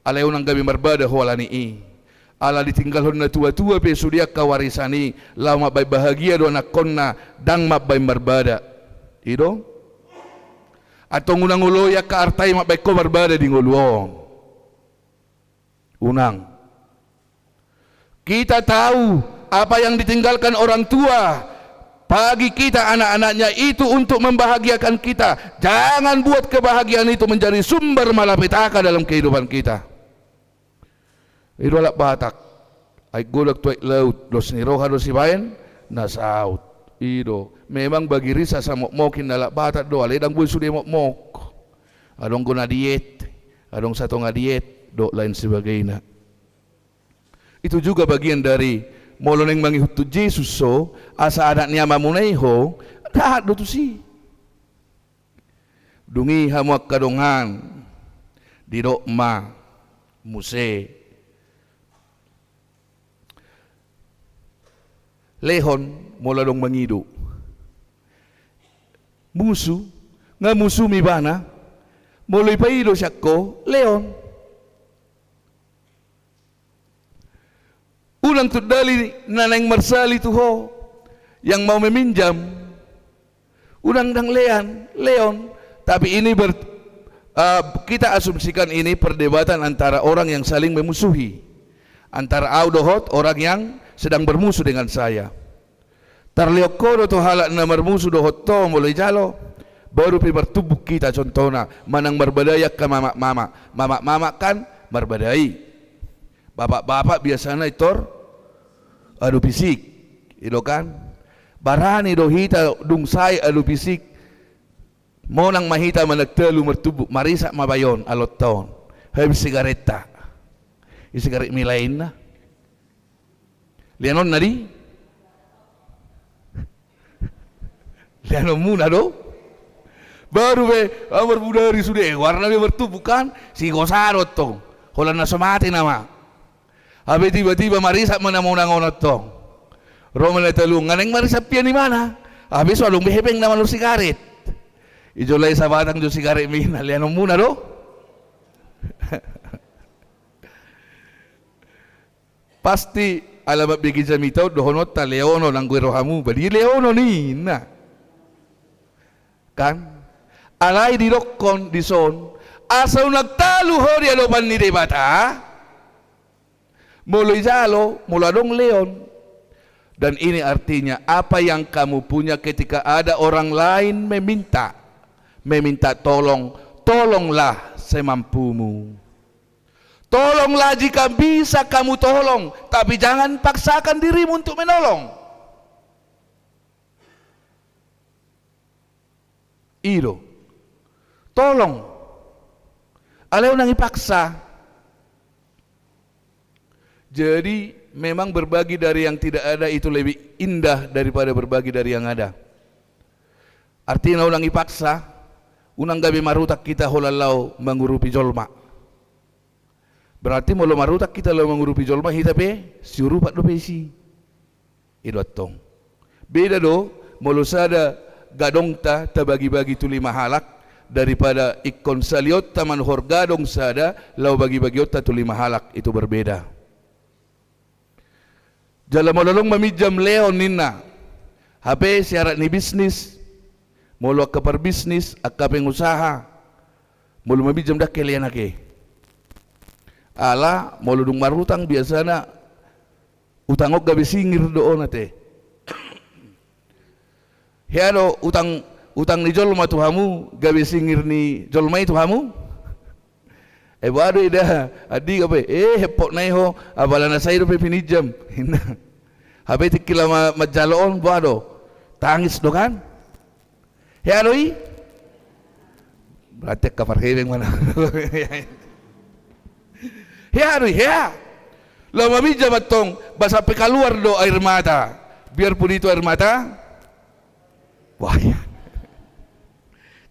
alai unang gabe marbada ho ala ni i. Ala ditinggalhon natuatua pe sude angka warisan i, laho mambaen bahagia do anakkonna, ndang mambaen marbada. I do? Antong unang oloi angka arta i mambaen ho marbada di ngolu on. Unang. Kita tahu apa yang ditinggalkan orang tua bagi kita, anak-anaknya itu untuk membahagiakan kita. Jangan buat kebahagiaan itu menjadi sumber malapetaka dalam kehidupan kita. I do halak Batak. Aek godang tu aek laut, dos ni roha do sibaen na saut. I do. Memang bagi risa samokmok inna halak Batak do, alai ndang boi sude mokmok. Adong do na diet, adong satonga diet, dohot lain sebagainya. Itu juga bagian dari molo naeng mangihut tu Jesus ho, asa anak ni amamuna i ho, dahat do tusi. Dung i hamu angka dongan, didok ma muse. Lehon molo adong mangido. Musu, nga musum ibana, molo ipaido sian ho, lehon. Unang tundali na naeng marsali tu ho, yang mau meminjam, Unang ndang lean, leon. Tapi ini ber-, eh, kita asumsikan ini perdebatan antara orang yang saling memusuhi. Antara au dohot orang yang sedang bermusuh dengan saya. Tarleon ho do tu halak na marmusu dohot ho molo ijalo. Baru pe martumbuk hita contohna, manang marbadai angka mamak-mamak. Mamak-mamak kan marbadai. Bapak-bapak biasana intor adu fisik, i do kan? Barani do hita dung sae adu fisik. Monang ma hita manang talu martumbuk, marisap ma bayon alonta on. Habis sigaretta. I sigaret mi lainna. Leanonna di? Leanonmuna do? Baru be, ah, marbudari sude, warna be martumbuk kan? Sigosa do tong. Holan na so mate nama. Hape tiba-tiba marisap ma na monang on tong. Ro ma na talu, nga naeng marisap pian imana. Hape so adong be hepengna manang sigaret. Ijo lai sabatang jo sigaret mi na leanonmuna do? Pasti ala mambege jamita on dohononta leonon anggo i rohamu, ba dileonon i, ninna. Kan? Alai didokkon dison, asa unang talu ho di adopan ni Debata, molo ijalo, molo adong leon. Dan ini artinya, apa yang kamu punya ketika ada orang lain meminta, meminta tolong, tolonglah semampumu. Tolonglah jika bisa kamu tolong, tapi jangan paksakan dirimu untuk menolong. I do. Tolong. Alai unang ipaksa. Jadi, memang berbagi dari yang tidak ada itu lebih indah daripada berbagi dari yang ada. Artina unang ipaksa, unang gabe marutak hita holan laho mangurupi jolma. Berarti molo marutak hita laho mangurupi jolma, hita pe siurupan dope isi. I do antong. Beda do, molo sada gadongta tabagi-bagi tu lima halak, daripada ingkon salionta manuhor gadong sada, laho bagi-bagionta tu lima halak, itu berbeda. Jala molo adong maminjam leon ninna, hape syarat ni bisnis, molo angka parbisnis, angka pengusaha, molo maminjam ndang helean ake. Ala molo dung marutang biasana utang on gabe singir do on ate. Hea do utang, utang ni jolma tu hamu, gabe singir ni jolma i tu hamu? Eh, boha do ida, andi gabe, eh, hepokna i ho, apala na sai dope pininjam. Hape tingki laho ma-, manjalo on, boha do? Tangis do kan? Hea do i? Berarti angka parhebeng ma na. Hea do i, hea. Laho maminjam antong, ba sampe kaluar do air mata. Biarpun itu air mata buaya.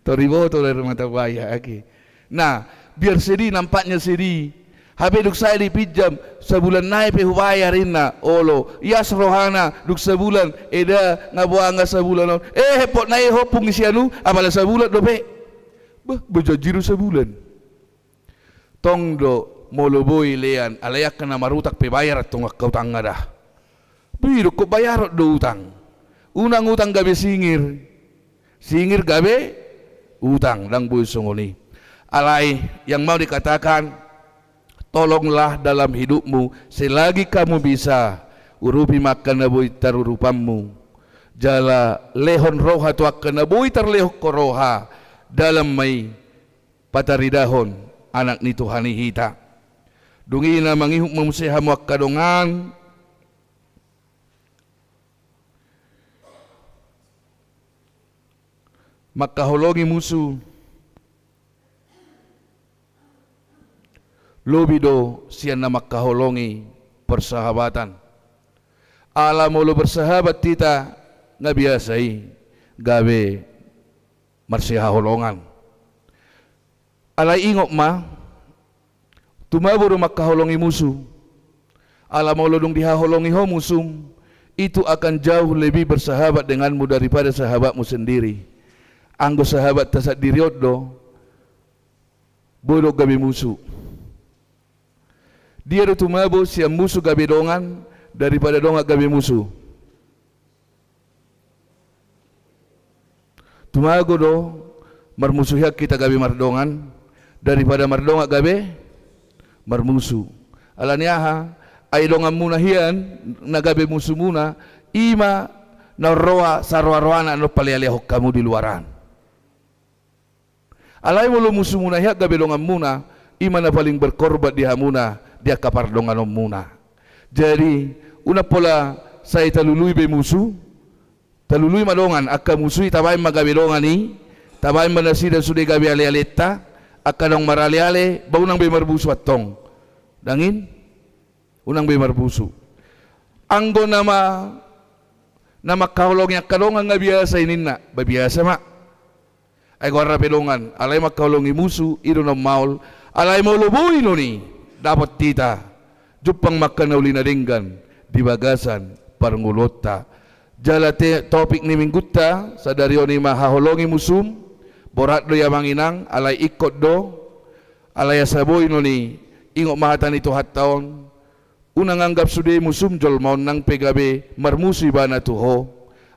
Tor diboto do air mata buaya, ake. Nah, biar sedih, nampaknya sedih. Hape dung sae dipinjam, sabulan nai pe hubayar inna, olo. Ias rohana, dung sabulan, eda, nga boha nga sabulan on. Eh, hepokna i ho pung isian, apala sabulan dope. Bah, bajanji do sabulan. Tong do molo boi lean, alai angka na marutak pe bayar antong angka utangna da. Boi dokkon bayaron do utang. Unang utang gabe singir. Singir gabe utang, ndang boi songon i. Alai yang mau dikatakan, tolonglah dalam hidupmu selagi kamu bisa, urupi ma angka na boi tarurupanmu. Jala lehon roha tu angka na boi tarlehon ho roha, dalan ma i pataridahon anak ni Tuhan i hita. Dung i na mangihut ma muse hamu angka dongan, mangkaholongi musu lobi do sian na mangkaholongi persahabatan. Ala molo bersahabat hita, nga biasa i gabe marsihaholongan. Alai ingot ma, tumabo do mangkaholongi musu. Ala molo dung dihaholongi ho musum, itu akan jauh lebih bersahabat denganmu daripada sahabatmu sendiri. Anggo sahabatta sandiri on do, boi do gabe musu. Dia do tumabo sian musu gabe dongan daripada dongan gabe musu? Tumago do marmusu hian hita gabe mardongan, daripada mardongan gabe marmusu. Alani aha? Ai donganmuna hian na gabe musumuna, i ma na roa saroaroana na palealeahon hamu di luar an. Alai molo musumuna hian gabe donganmuna, i ma na paling berkorban di hamuna di angka pardonganonmuna. Jadi, unang pola sai talului be musu, talului ma dongan, angka musu i tabaen ma gabe dongan i, tabaen ma nasida sude gabe alealenta, angka naung maraleale, ba unang be marmusu antong. Dang in? Unang be marmusu. Anggo nama, na mangkaholongi angka dongan nga biasa i ninna, ba biasa ma. Ai goarna pe dongan, alai mangkaholongi musu, i do na maol, alai molo boi non i, dapot hita, jumpang ma angka na uli na denggan, di bagasan parngoluonta. Jala te-, topik ni minggunta, sadari on i ma haholongi musum, borat do i amang inang, alai ingkon do, alai asa boi non i, ingot ma hata ni Tuhanta on, unang anggap sude musum jolma on nang pe gabe marmusu ibana tu ho.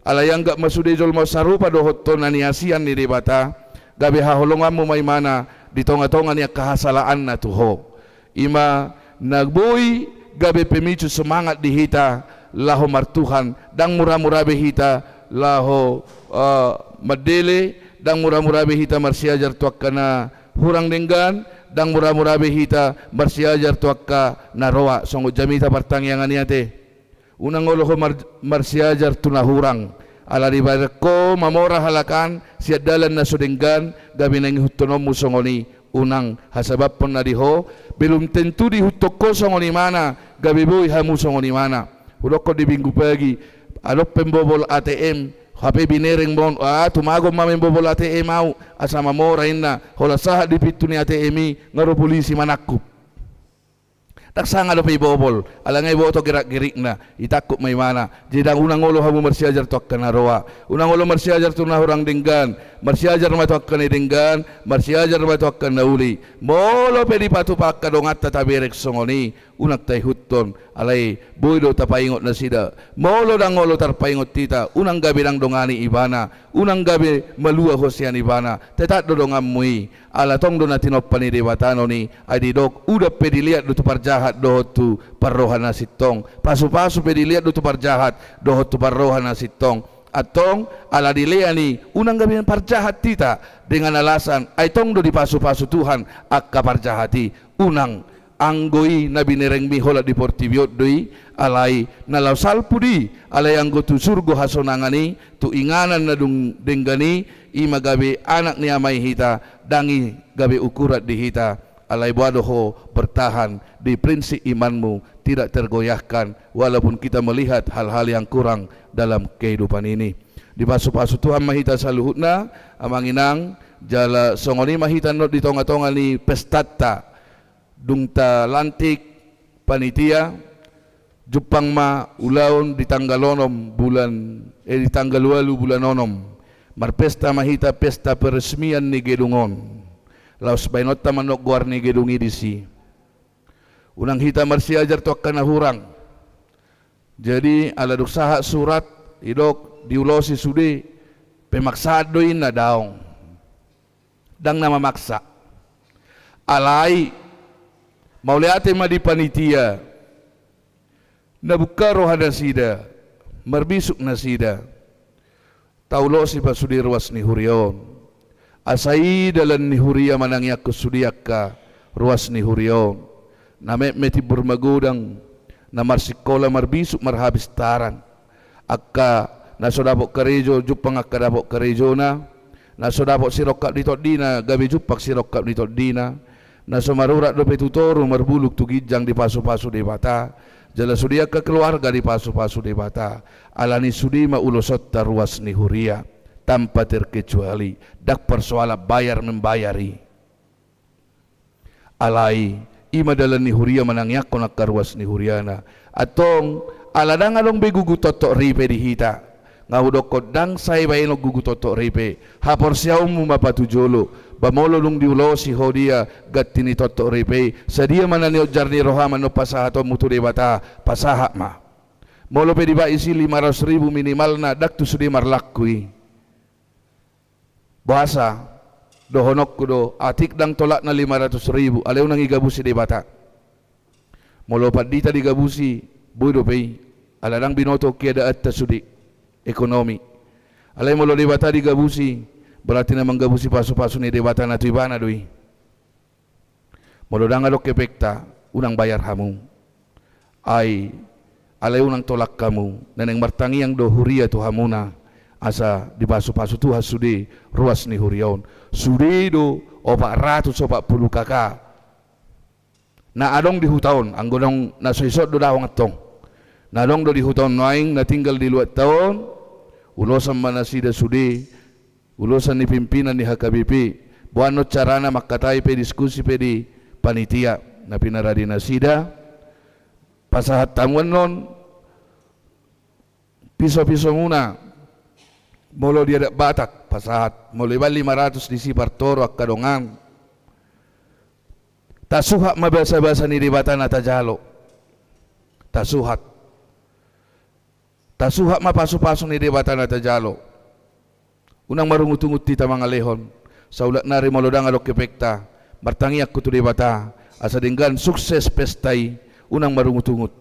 Alai anggap ma sude jolma on sarupa dohot ho na niasian ni Debata, gabe haholonganmu ma ibana di tongatonga ni angka hasalaanna tu ho. I ma na boi gabe pemicu semangat di hita laho martuhan, dang muramura be hita laho, eh, mandele, dang muramura be hita marsiajar tu angka na hurang denggan, dang muramura be hita marsiajar tu angka na roa, songon jamita partangiangan i ate. Unang olo ho mar-, marsiajar tu na hurang, ala dibaen ho mamora halak an sian dalan na so denggan, gabe naeng ihuthononmu songon i, unang, hasababhon na di ho, belum tentu diihuthon ho songon ibana, gabe boi hamu songon ibana. Hudokkon di Minggu pagi, adong pembobol A T M, hape binereng ma on, ah, tumagon ma membobol A T M au, asa mamora inna, holan sahat di pintu ni A T M i, nga ro polisi manangkup. Dang sanga dope ibobol, ala nga iboto gerak-gerikna, itangkup ma ibana. Jadi dang, unang olo hamu marsiajar tu angka na roa, unang olo marsiajar tu na hurang denggan, marsiajar ma tu angka na denggan, marsiajar ma tu angka na uli. Molo pe dipatupa angka donganta taberek songon i, unang taihuthon, alai boi do tapaingot nasida. Molo dang olo tarpaingot hita, unang gabe dang dongani ibana, unang gabe malua ho sian ibana, tetap do donganmu i. Ala tong do na tinompa ni Debata non i, ai didok, udan pe dilean do tu parjahat dohot tu parroha na sintong, pasupasu pe dilean do tu parjahat dohot tu parroha na sintong. Antong, ala dilean i, unang gabe parjahat hita, dengan alasan, ai tong do dipasupasu Tuhan angka parjahat i, unang. Anggo i na binerengmi holan di portibi on do i, alai na laho salpu do i, alai anggo tu surgo hasonangan i, tu inganan na dung denggan i, i ma gabe anak ni Ama i hita, dang i gabe ukuran di hita, alai boha do ho bertahan di prinsip imanmu, tidak tergoyahkan, walaupun kita melihat hal-hal yang kurang dalam kehidupan ini. Dipasupasu Tuhan ma hita saluhutna, amang inang, jala songon i ma hita nunga di tongatonga ni pestanta, dung talantik panitia, jumpang ma ulaon di tanggal onom bulan, eh, di tanggal ualu bulan onom. Marpesta ma hita pesta peresmian ni gedung on. Laos baenonta ma nunga goar ni gedung i disi. Unang hita marsiajar tu angka na hurang. Jadi, ala dung sahat surat, idok, diulosi sude, pemaksaan do inna, daong. Dang na mamaksa. Alai, mauliate ma di panitia, na bungka roha nasida, marbisuk nasida. Taulosi ma sude ruas ni huria on. Asa i dalan ni huria manangiangkon sude angka ruas ni huria on. Na metmet timbur magodang, na marsikola marbisuk marhapistaran. Angka na so dapot karejo, jumpang angka dapot karejona, na so dapot sirongkap ni tondina, gabe jumpang sirongkap ni tondina, na so marurat dope tu toru, marbulung tu ginjang dipasupasu Debata, jala sude angka keluarga dipasupasu Debata, alani sude ma ulosonta ruas ni huria, tanpa terkecuali, ndang persoalan bayar membayar i. Alai, i ma dalan ni huria manangiangkon angka ruas ni huriana. Antong, ala ndang adong be gugu toktok ripe di hita. Nga hudokkon ndang sai baenon gugu toktok ripe. Haporseaonmu ma patujolo. Ba molo dung diulosi ho dia ganti ni toktok ripe i, sadia ma na nionjar ni roham annon pasahatonmu tu Debata, pasahat ma. Molo pe dibaen disi lima ratus ribu minimalna, ndang tu sude marlaku i. Boasa dohononku do, atik ndang tolapna lima ratus ribu, alai unang digabusi Debata. Molo pandita digabusi, boi dope i, ala ndang binoto keadaanta sude, ekonomi. Alai molo Debata digabusi, berarti na manggabusi pasupasu ni Debata na tu ibana do i. Molo ndang adong hepengta, unang bayar hamu. Ai, alai unang tolap hamu, na naeng martangiang do huria tu hamuna, asa dipasupasu Tuhan sude ruas ni huria on. Sude do opat ratus opat pulu K K na adong di huta on, anggo naung na so isot do daong antong. Na adong do di huta on nuaeng, na tinggal di luatta on, ulosan ma nasida sude, ulosan ni pimpinan ni H K B P, boanon carana mangkatai pe, diskusi pe di panitia na pinarade nasida. Pasahat hamu annon pisopisomuna, molo di adat Batak, pasahat, molo dibaen lima ratus disi partoro angka dongan. Tasuhat ma basabasa ni Debata na tajalo. Tasuhat. Tasuhat ma pasupasu ni Debata na tajalo. Unang marungutungut hita mangalehon. Saulak nari molo ndang adong hepengta, martangiangku tu Debata, asa denggan sukses pesta i, unang marungutungut.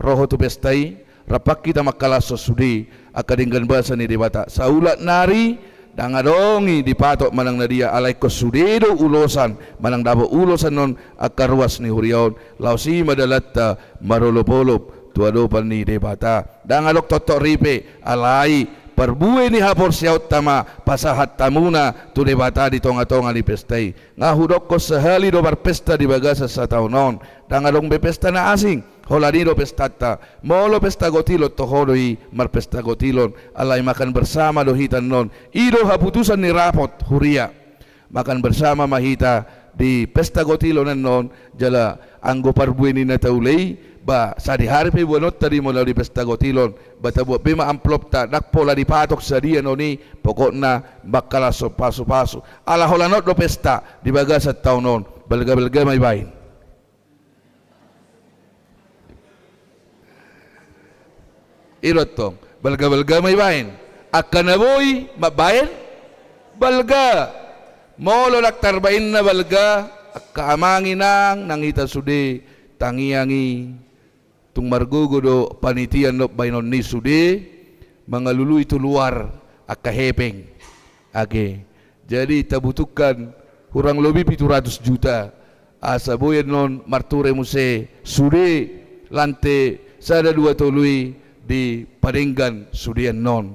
Ro ho tu pesta i, rap hita mangkalashon sude angka denggan basa ni Debata. Saulak nari, ndang adong i dipatok manang na dia, alai ingkon sude do ulosan, manang dapot ulos annon angka ruas ni huria on, laos i ma dalanta marolopolop tu adopan ni Debata. Ndang adong toktok ripe, alai parbue ni haporseaonta ma pasahat hamuna tu Debata di tongatonga ni pesta i. Nga hudokkon sahali do marpesta di bagasan sataon on. Ndang adong be pesta na asing, holan i do pestanta. Molo pesta gotilon, toho do i marpesta gotilon. Alai makan bersama do hita annon. I do haputusan ni rapot huria. Makan bersama ma hita di pesta gotilon annon, jala anggo parbue ni na taula i, ba sadihari pe boanonta di molo di pesta gotilon, ba tabuat be ma amplopta, ndang pola dipatok sadia annon i, pokokna mangkalashon pasupasu. Ala holan on do pesta di bagasan taon on, balgabalga ma ibaen. I do antong, balgabalga ma ibaen. Angka na boi mambaen balga. Molo ndang tarbaenna balga, angka amang inang nang hita sude, tangiang i. Tung margogo do panitia annon baenon ni sude, mangalului tu luar angka hepeng. Age. Jadi tabutuhkan hurang lobi pitu ratus juta. Asa boi annon marture muse sude lante sada dua tolu i dipadenggan sude annon.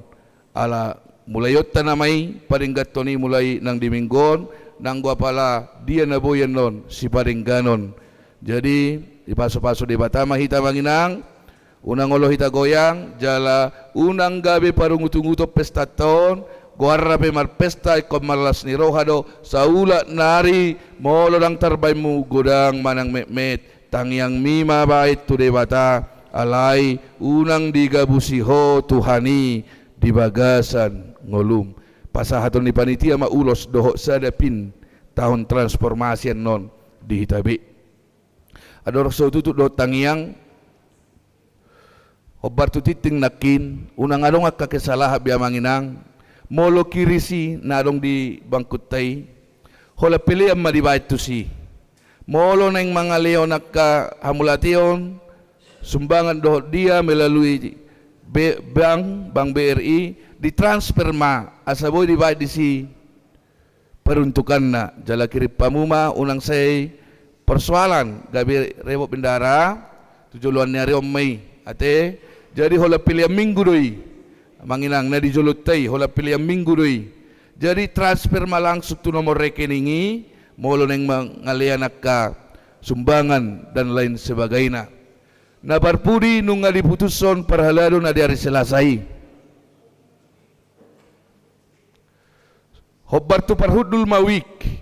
Ala mulaionta nama i padengganhon i mulai nang di minggu on, nanggo apala dia na boi annon sipadengganon. Jadi dipasupasu Debata ma hita amang inang. Unang olo hita goyang, jala unang gabe parungutunguton pestanta on, goarna pe marpesta ingkon marlas ni roha do, saulak nari, molo ndang tarbaenmu godang manang metmet, tangiangmi ma baen tu Debata, alai unang digabusi ho Tuhan i di bagasan ngolum. Pasahaton ni panitia ma ulos dohot sada pin taon transformasi annon di hita be. Andorang so tutup dohot tangiang, hombar tu tingting nangkin, unang adong angka kesalahan be amang inang, molo kirisi na adong di bangkunta i, holan pelean ma dibaen tusi. Molo naeng mangalehon angka hamauliateon, sumbangan dohot dia melalui be-, bank, Bank B R I, ditransfer ma, asa boi dibaen disi peruntukanna, jala kirim hamu ma, unang sai persoalan, gabe repot bendahara, tu joloan ni ari on ma i, ate, jadi holan pelean minggu do i, amang inang na di jolonta i, holan pelean minggu do i, jadi transfer ma langsung tu nomor rekening i, molo naeng mangalean angka sumbangan dan lain sebagainya. Na parpudi nunga diputushon parhalado na di ari Selasa i. Hombar tu parhundul ma wik.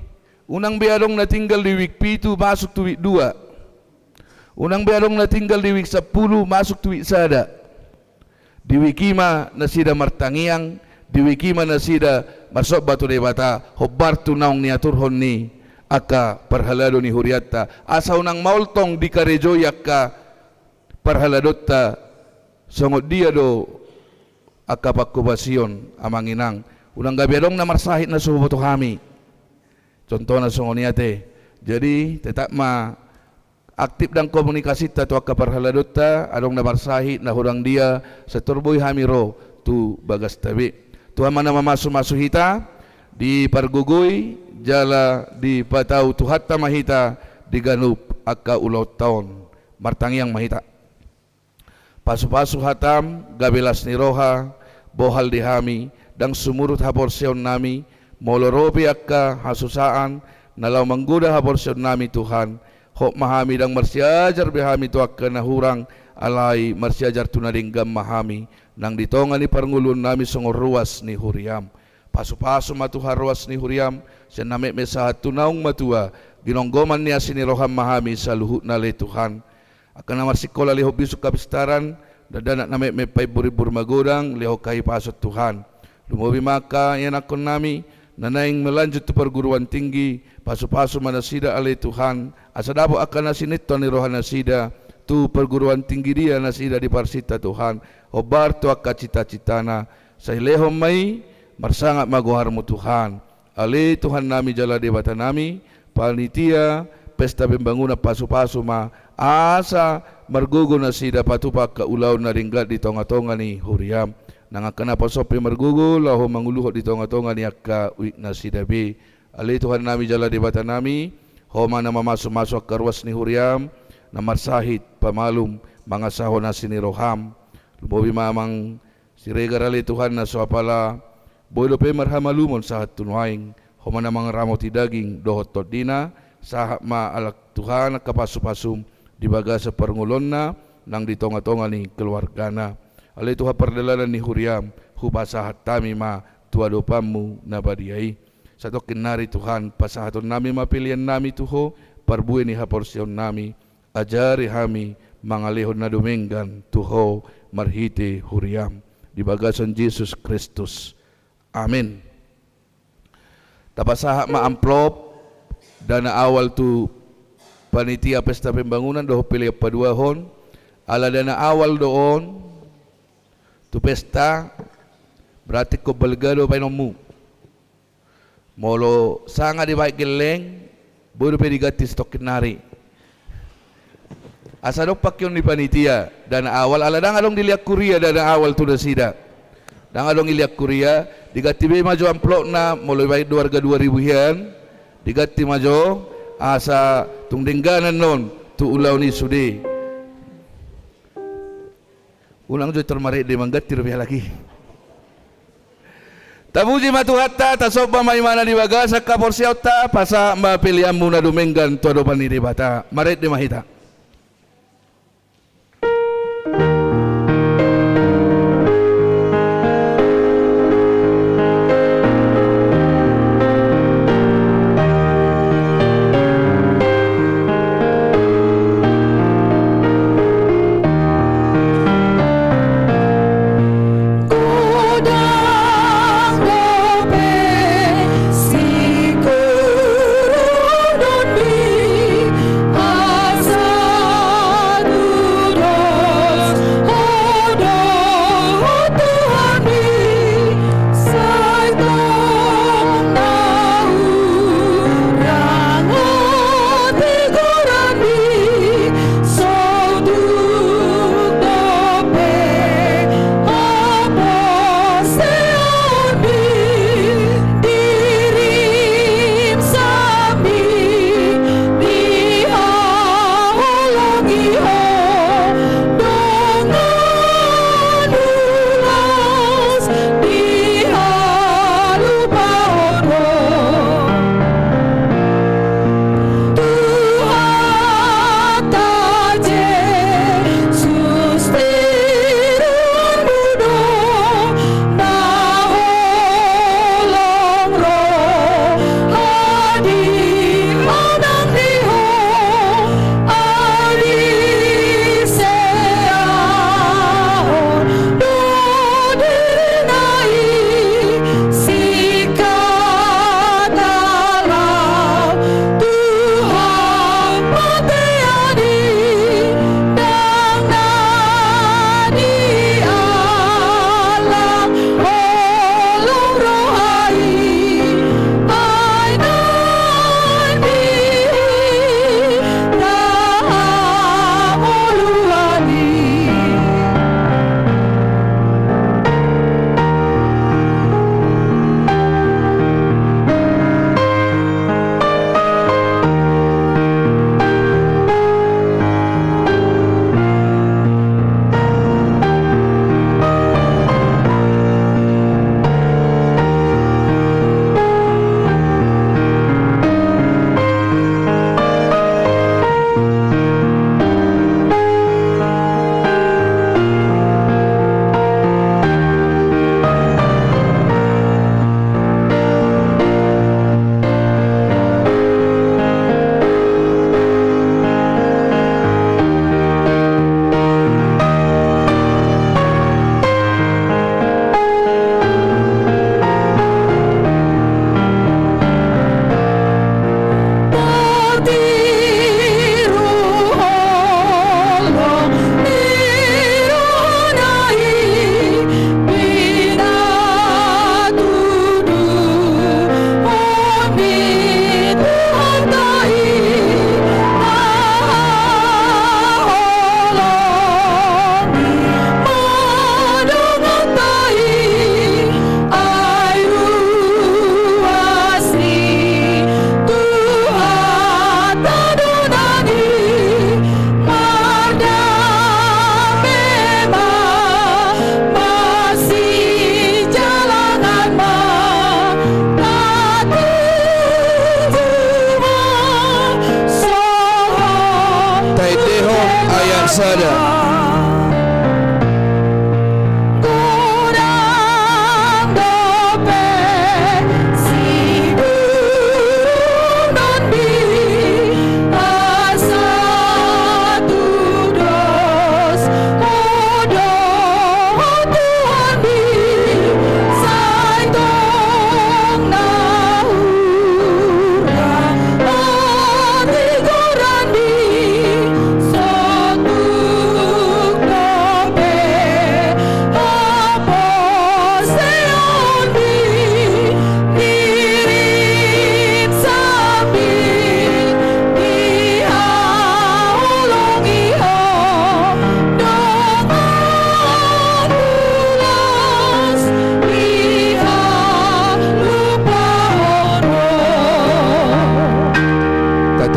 Unang be adong na tinggal di wik pitu masuk tu wik dua. Unang be adong na tinggal di wik sampulu masuk tu wik sada. Di wik i ma nasida martangiang, di wik i ma nasida marsomba tu Debata, hombar tu naung niaturhon ni angka parhalado ni hurianta. Asa unang maol tong dikarejoi angka parhaladonta, songon dia do angka pangkobasion amang inang. Unang gabe adong na marsahit na so huboto hami. Contohna songon i ate. Jadi, tetap ma aktif ndang komunikasinta tu angka parhaladonta, adong na marsahit, na hurang dia, sai tor boi hami ro tu bagasta be. Tuhan ma na mamasumasu hita, dipargogoi, jala dipatau Tuhanta ma hita, di ganup angka ulaonta on. Martangiang ma hita. Pasupasu hatam, gabe las ni roha, bohal di hami, ndang sumurut haporseaonnami, molo ro pe angka hasusaan, na laho manggoda haporseaonnami Tuhan, hot ma hami ndang marsiajar be hami tu angka na hurang, alai marsiajar tu na denggan ma hami, nang di tonga ni parngoluonnami songon ruas ni huriam. Pasupasu ma Tuhan ruas ni huriam, sian na metmet sahat tu naung matua, ginonggoman ni asi ni roham ma hami saluhutna ale Tuhan. Angka na marsikola lehon bisuk hapistaran, dakdanak na metmet paimburimburim magodang, lehon hahipason Tuhan. Lumobi ma angka ianakkonnami, na naeng melanjut tu perguruan tinggi, pasupasu ma nasida ale Tuhan, asa dapot angka na sinitton ni rohanasida, tu perguruan tinggi dia nasida diparsinta Tuhan, hombar tu angka citacitana, sai lehon ma i, marsangap ma goarmu Tuhan. Ale Tuhannami jala Debatanami, panitia pesta pembangunan pasupasu ma, asa margogo nasida patupa angka ulaon na denggan di tongatonga ni huriam. Nang angka naposom pe margogo, laho manguluhon di tongatonga ni angka uitnasida be. Ale Tuhannami jala Debatanami, Ho ma na mamasumasu angka ruas ni huriam, na marsahit pamalum mangasahon asi ni roham. Lumobi ma amang Siregar ale Tuhan na so apala boi dope marhamalumon sahat tu nuaeng, Ho ma na mangaramoti daging dohot tondina, sahat ma ale Tuhan angka pasupasum di bagasan parngoluonna nang di tongatonga ni keluargana. Ale Tuhan pardalanan ni huriam, hupasahat hami ma tu adopanmu na badia i. Satongkin nari Tuhan, pasahatonnami ma peleannami tu Ho, parbue ni haporseaonnami, ajari hami mangalehon na dumenggan tu Ho marhite huriam. Di bagasan Jesus Kristus. Amen. Tapasahat ma amplop dana awal tu panitia pesta pembangunan dohot pelean paduahon, ala dana awal do on tu pesta, berarti ingkon balga do baenonmu. Molo sanga dibaen gelleng, boi dope diganti satongkin nari. Asa adong pangkeon ni panitia, dana awal, ala ndang adong dilehon huria dana awal tu nasida. Ndang adong dilehon huria, diganti be ma jo amplopna, molo dibaen do arga dua ribu hian, diganti ma jo, asa tung dengganan non, tu ulaon i sude. Unang jo tor marende mangganti dope halak i. Tapuji ma Tuhanta, tasomba ma ibana di bagasan haporseaonta, pasahat ma peleanmu na dumenggan tu adopan ni Debata. Marende ma hita.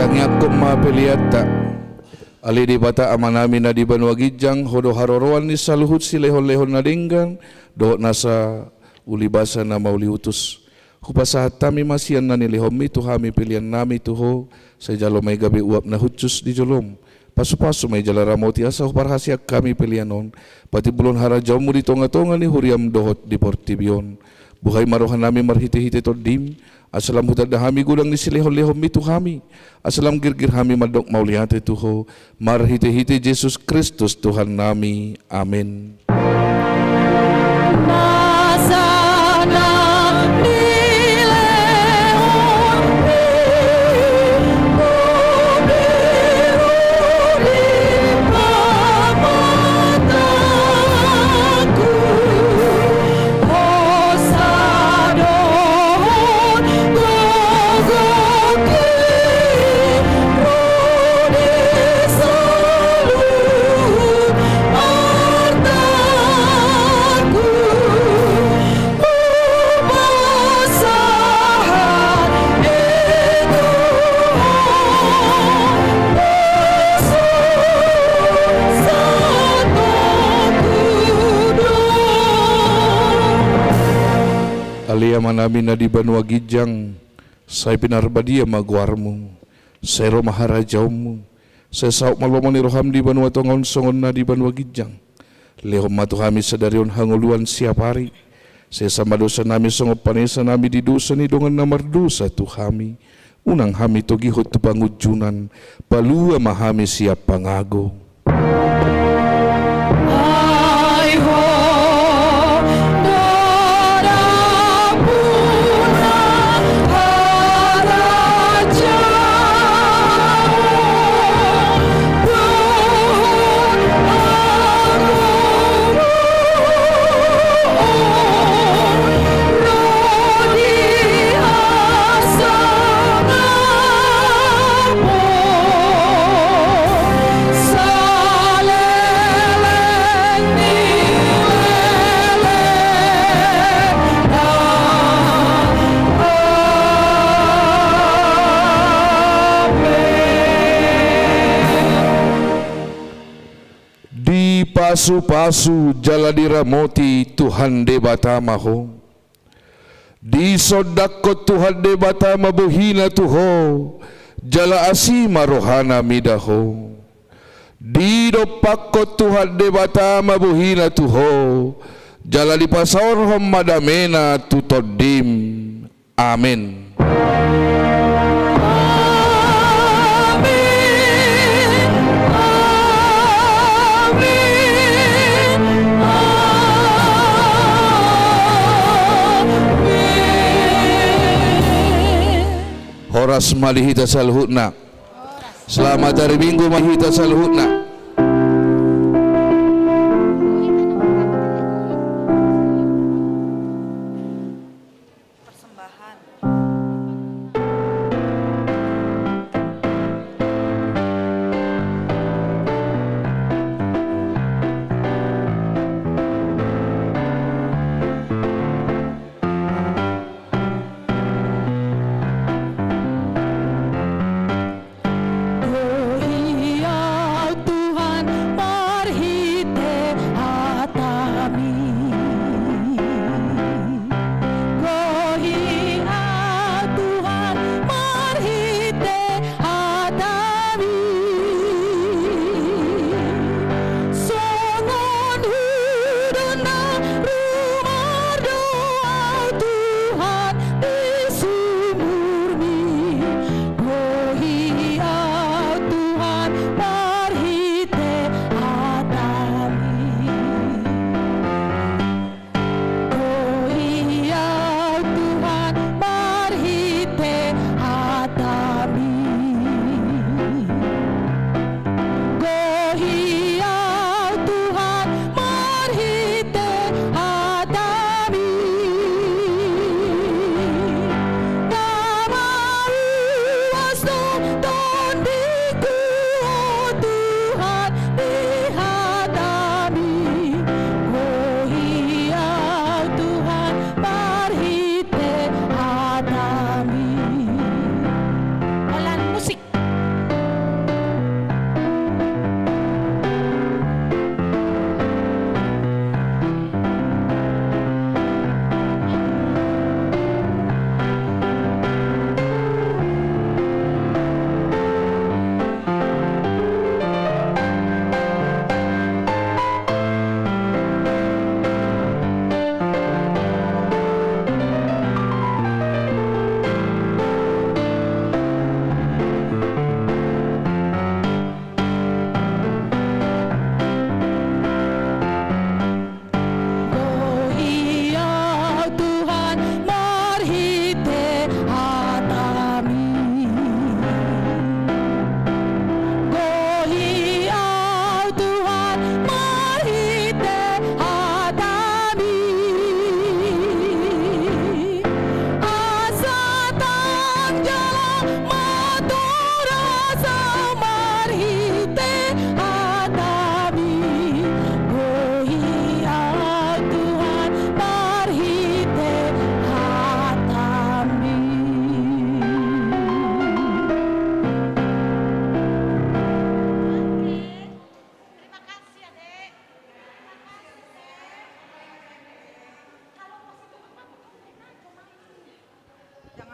Tangiangkon ma peleanta. Ale Debata Amanami na di banua ginjang, Ho do haroroan ni saluhut silehonlehon na denggan dohot nasa ulibasa na mauliutus. Hupasahat hami ma sian na nilehonmi tu hami peleannami tu Ho, sai jalo ma i gabe uap na hushus di jolom. Pasupasu ma i jala ramoti asa huparhaseang hami pelean on patimbulhon harajaonmu di tongatonga ni huriam dohot di portibi on. Buhai ma rohanami marhitehite Tondim, asa lam hutanda hami godang ni silehonlehonmi tu hami, asa lam girgir hami mandok mauliate tu Ho, marhitehite Jesus Kristus Tuhannami. Amen. Ale Amanami na di banua ginjang, sai pinarbadia ma goarmu. Sai ro ma harajaonmu. Sai saut ma lomo ni roham di banua tonga on songon na di banua ginjang. Lehon ma tu hami sadari on hangoluan siapari. Sesa ma dosanami songon panesanami di dosa ni dongan na mardosa tu hami. Unang hami togihon tu pangunjunan, palua ma hami sian pangago. Ai Ho do dampuna, harajaon dohot hagogoon ro di hasangapon saleleng ni lelengna. Amen. Dipasupasu jala diramoti Tuhan Debata ma ho. Disondangkon Tuhan Debata ma bohina tu ho, jala asi ma rohana mida ho. Didompakkon Tuhan Debata ma bohina tu ho, jala dipasaorhon ma damena tu tondim. Amen. Horas ma di hita saluhutna. Selamat hari Minggu ma hita saluhutna. Persembahan.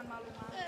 Malum,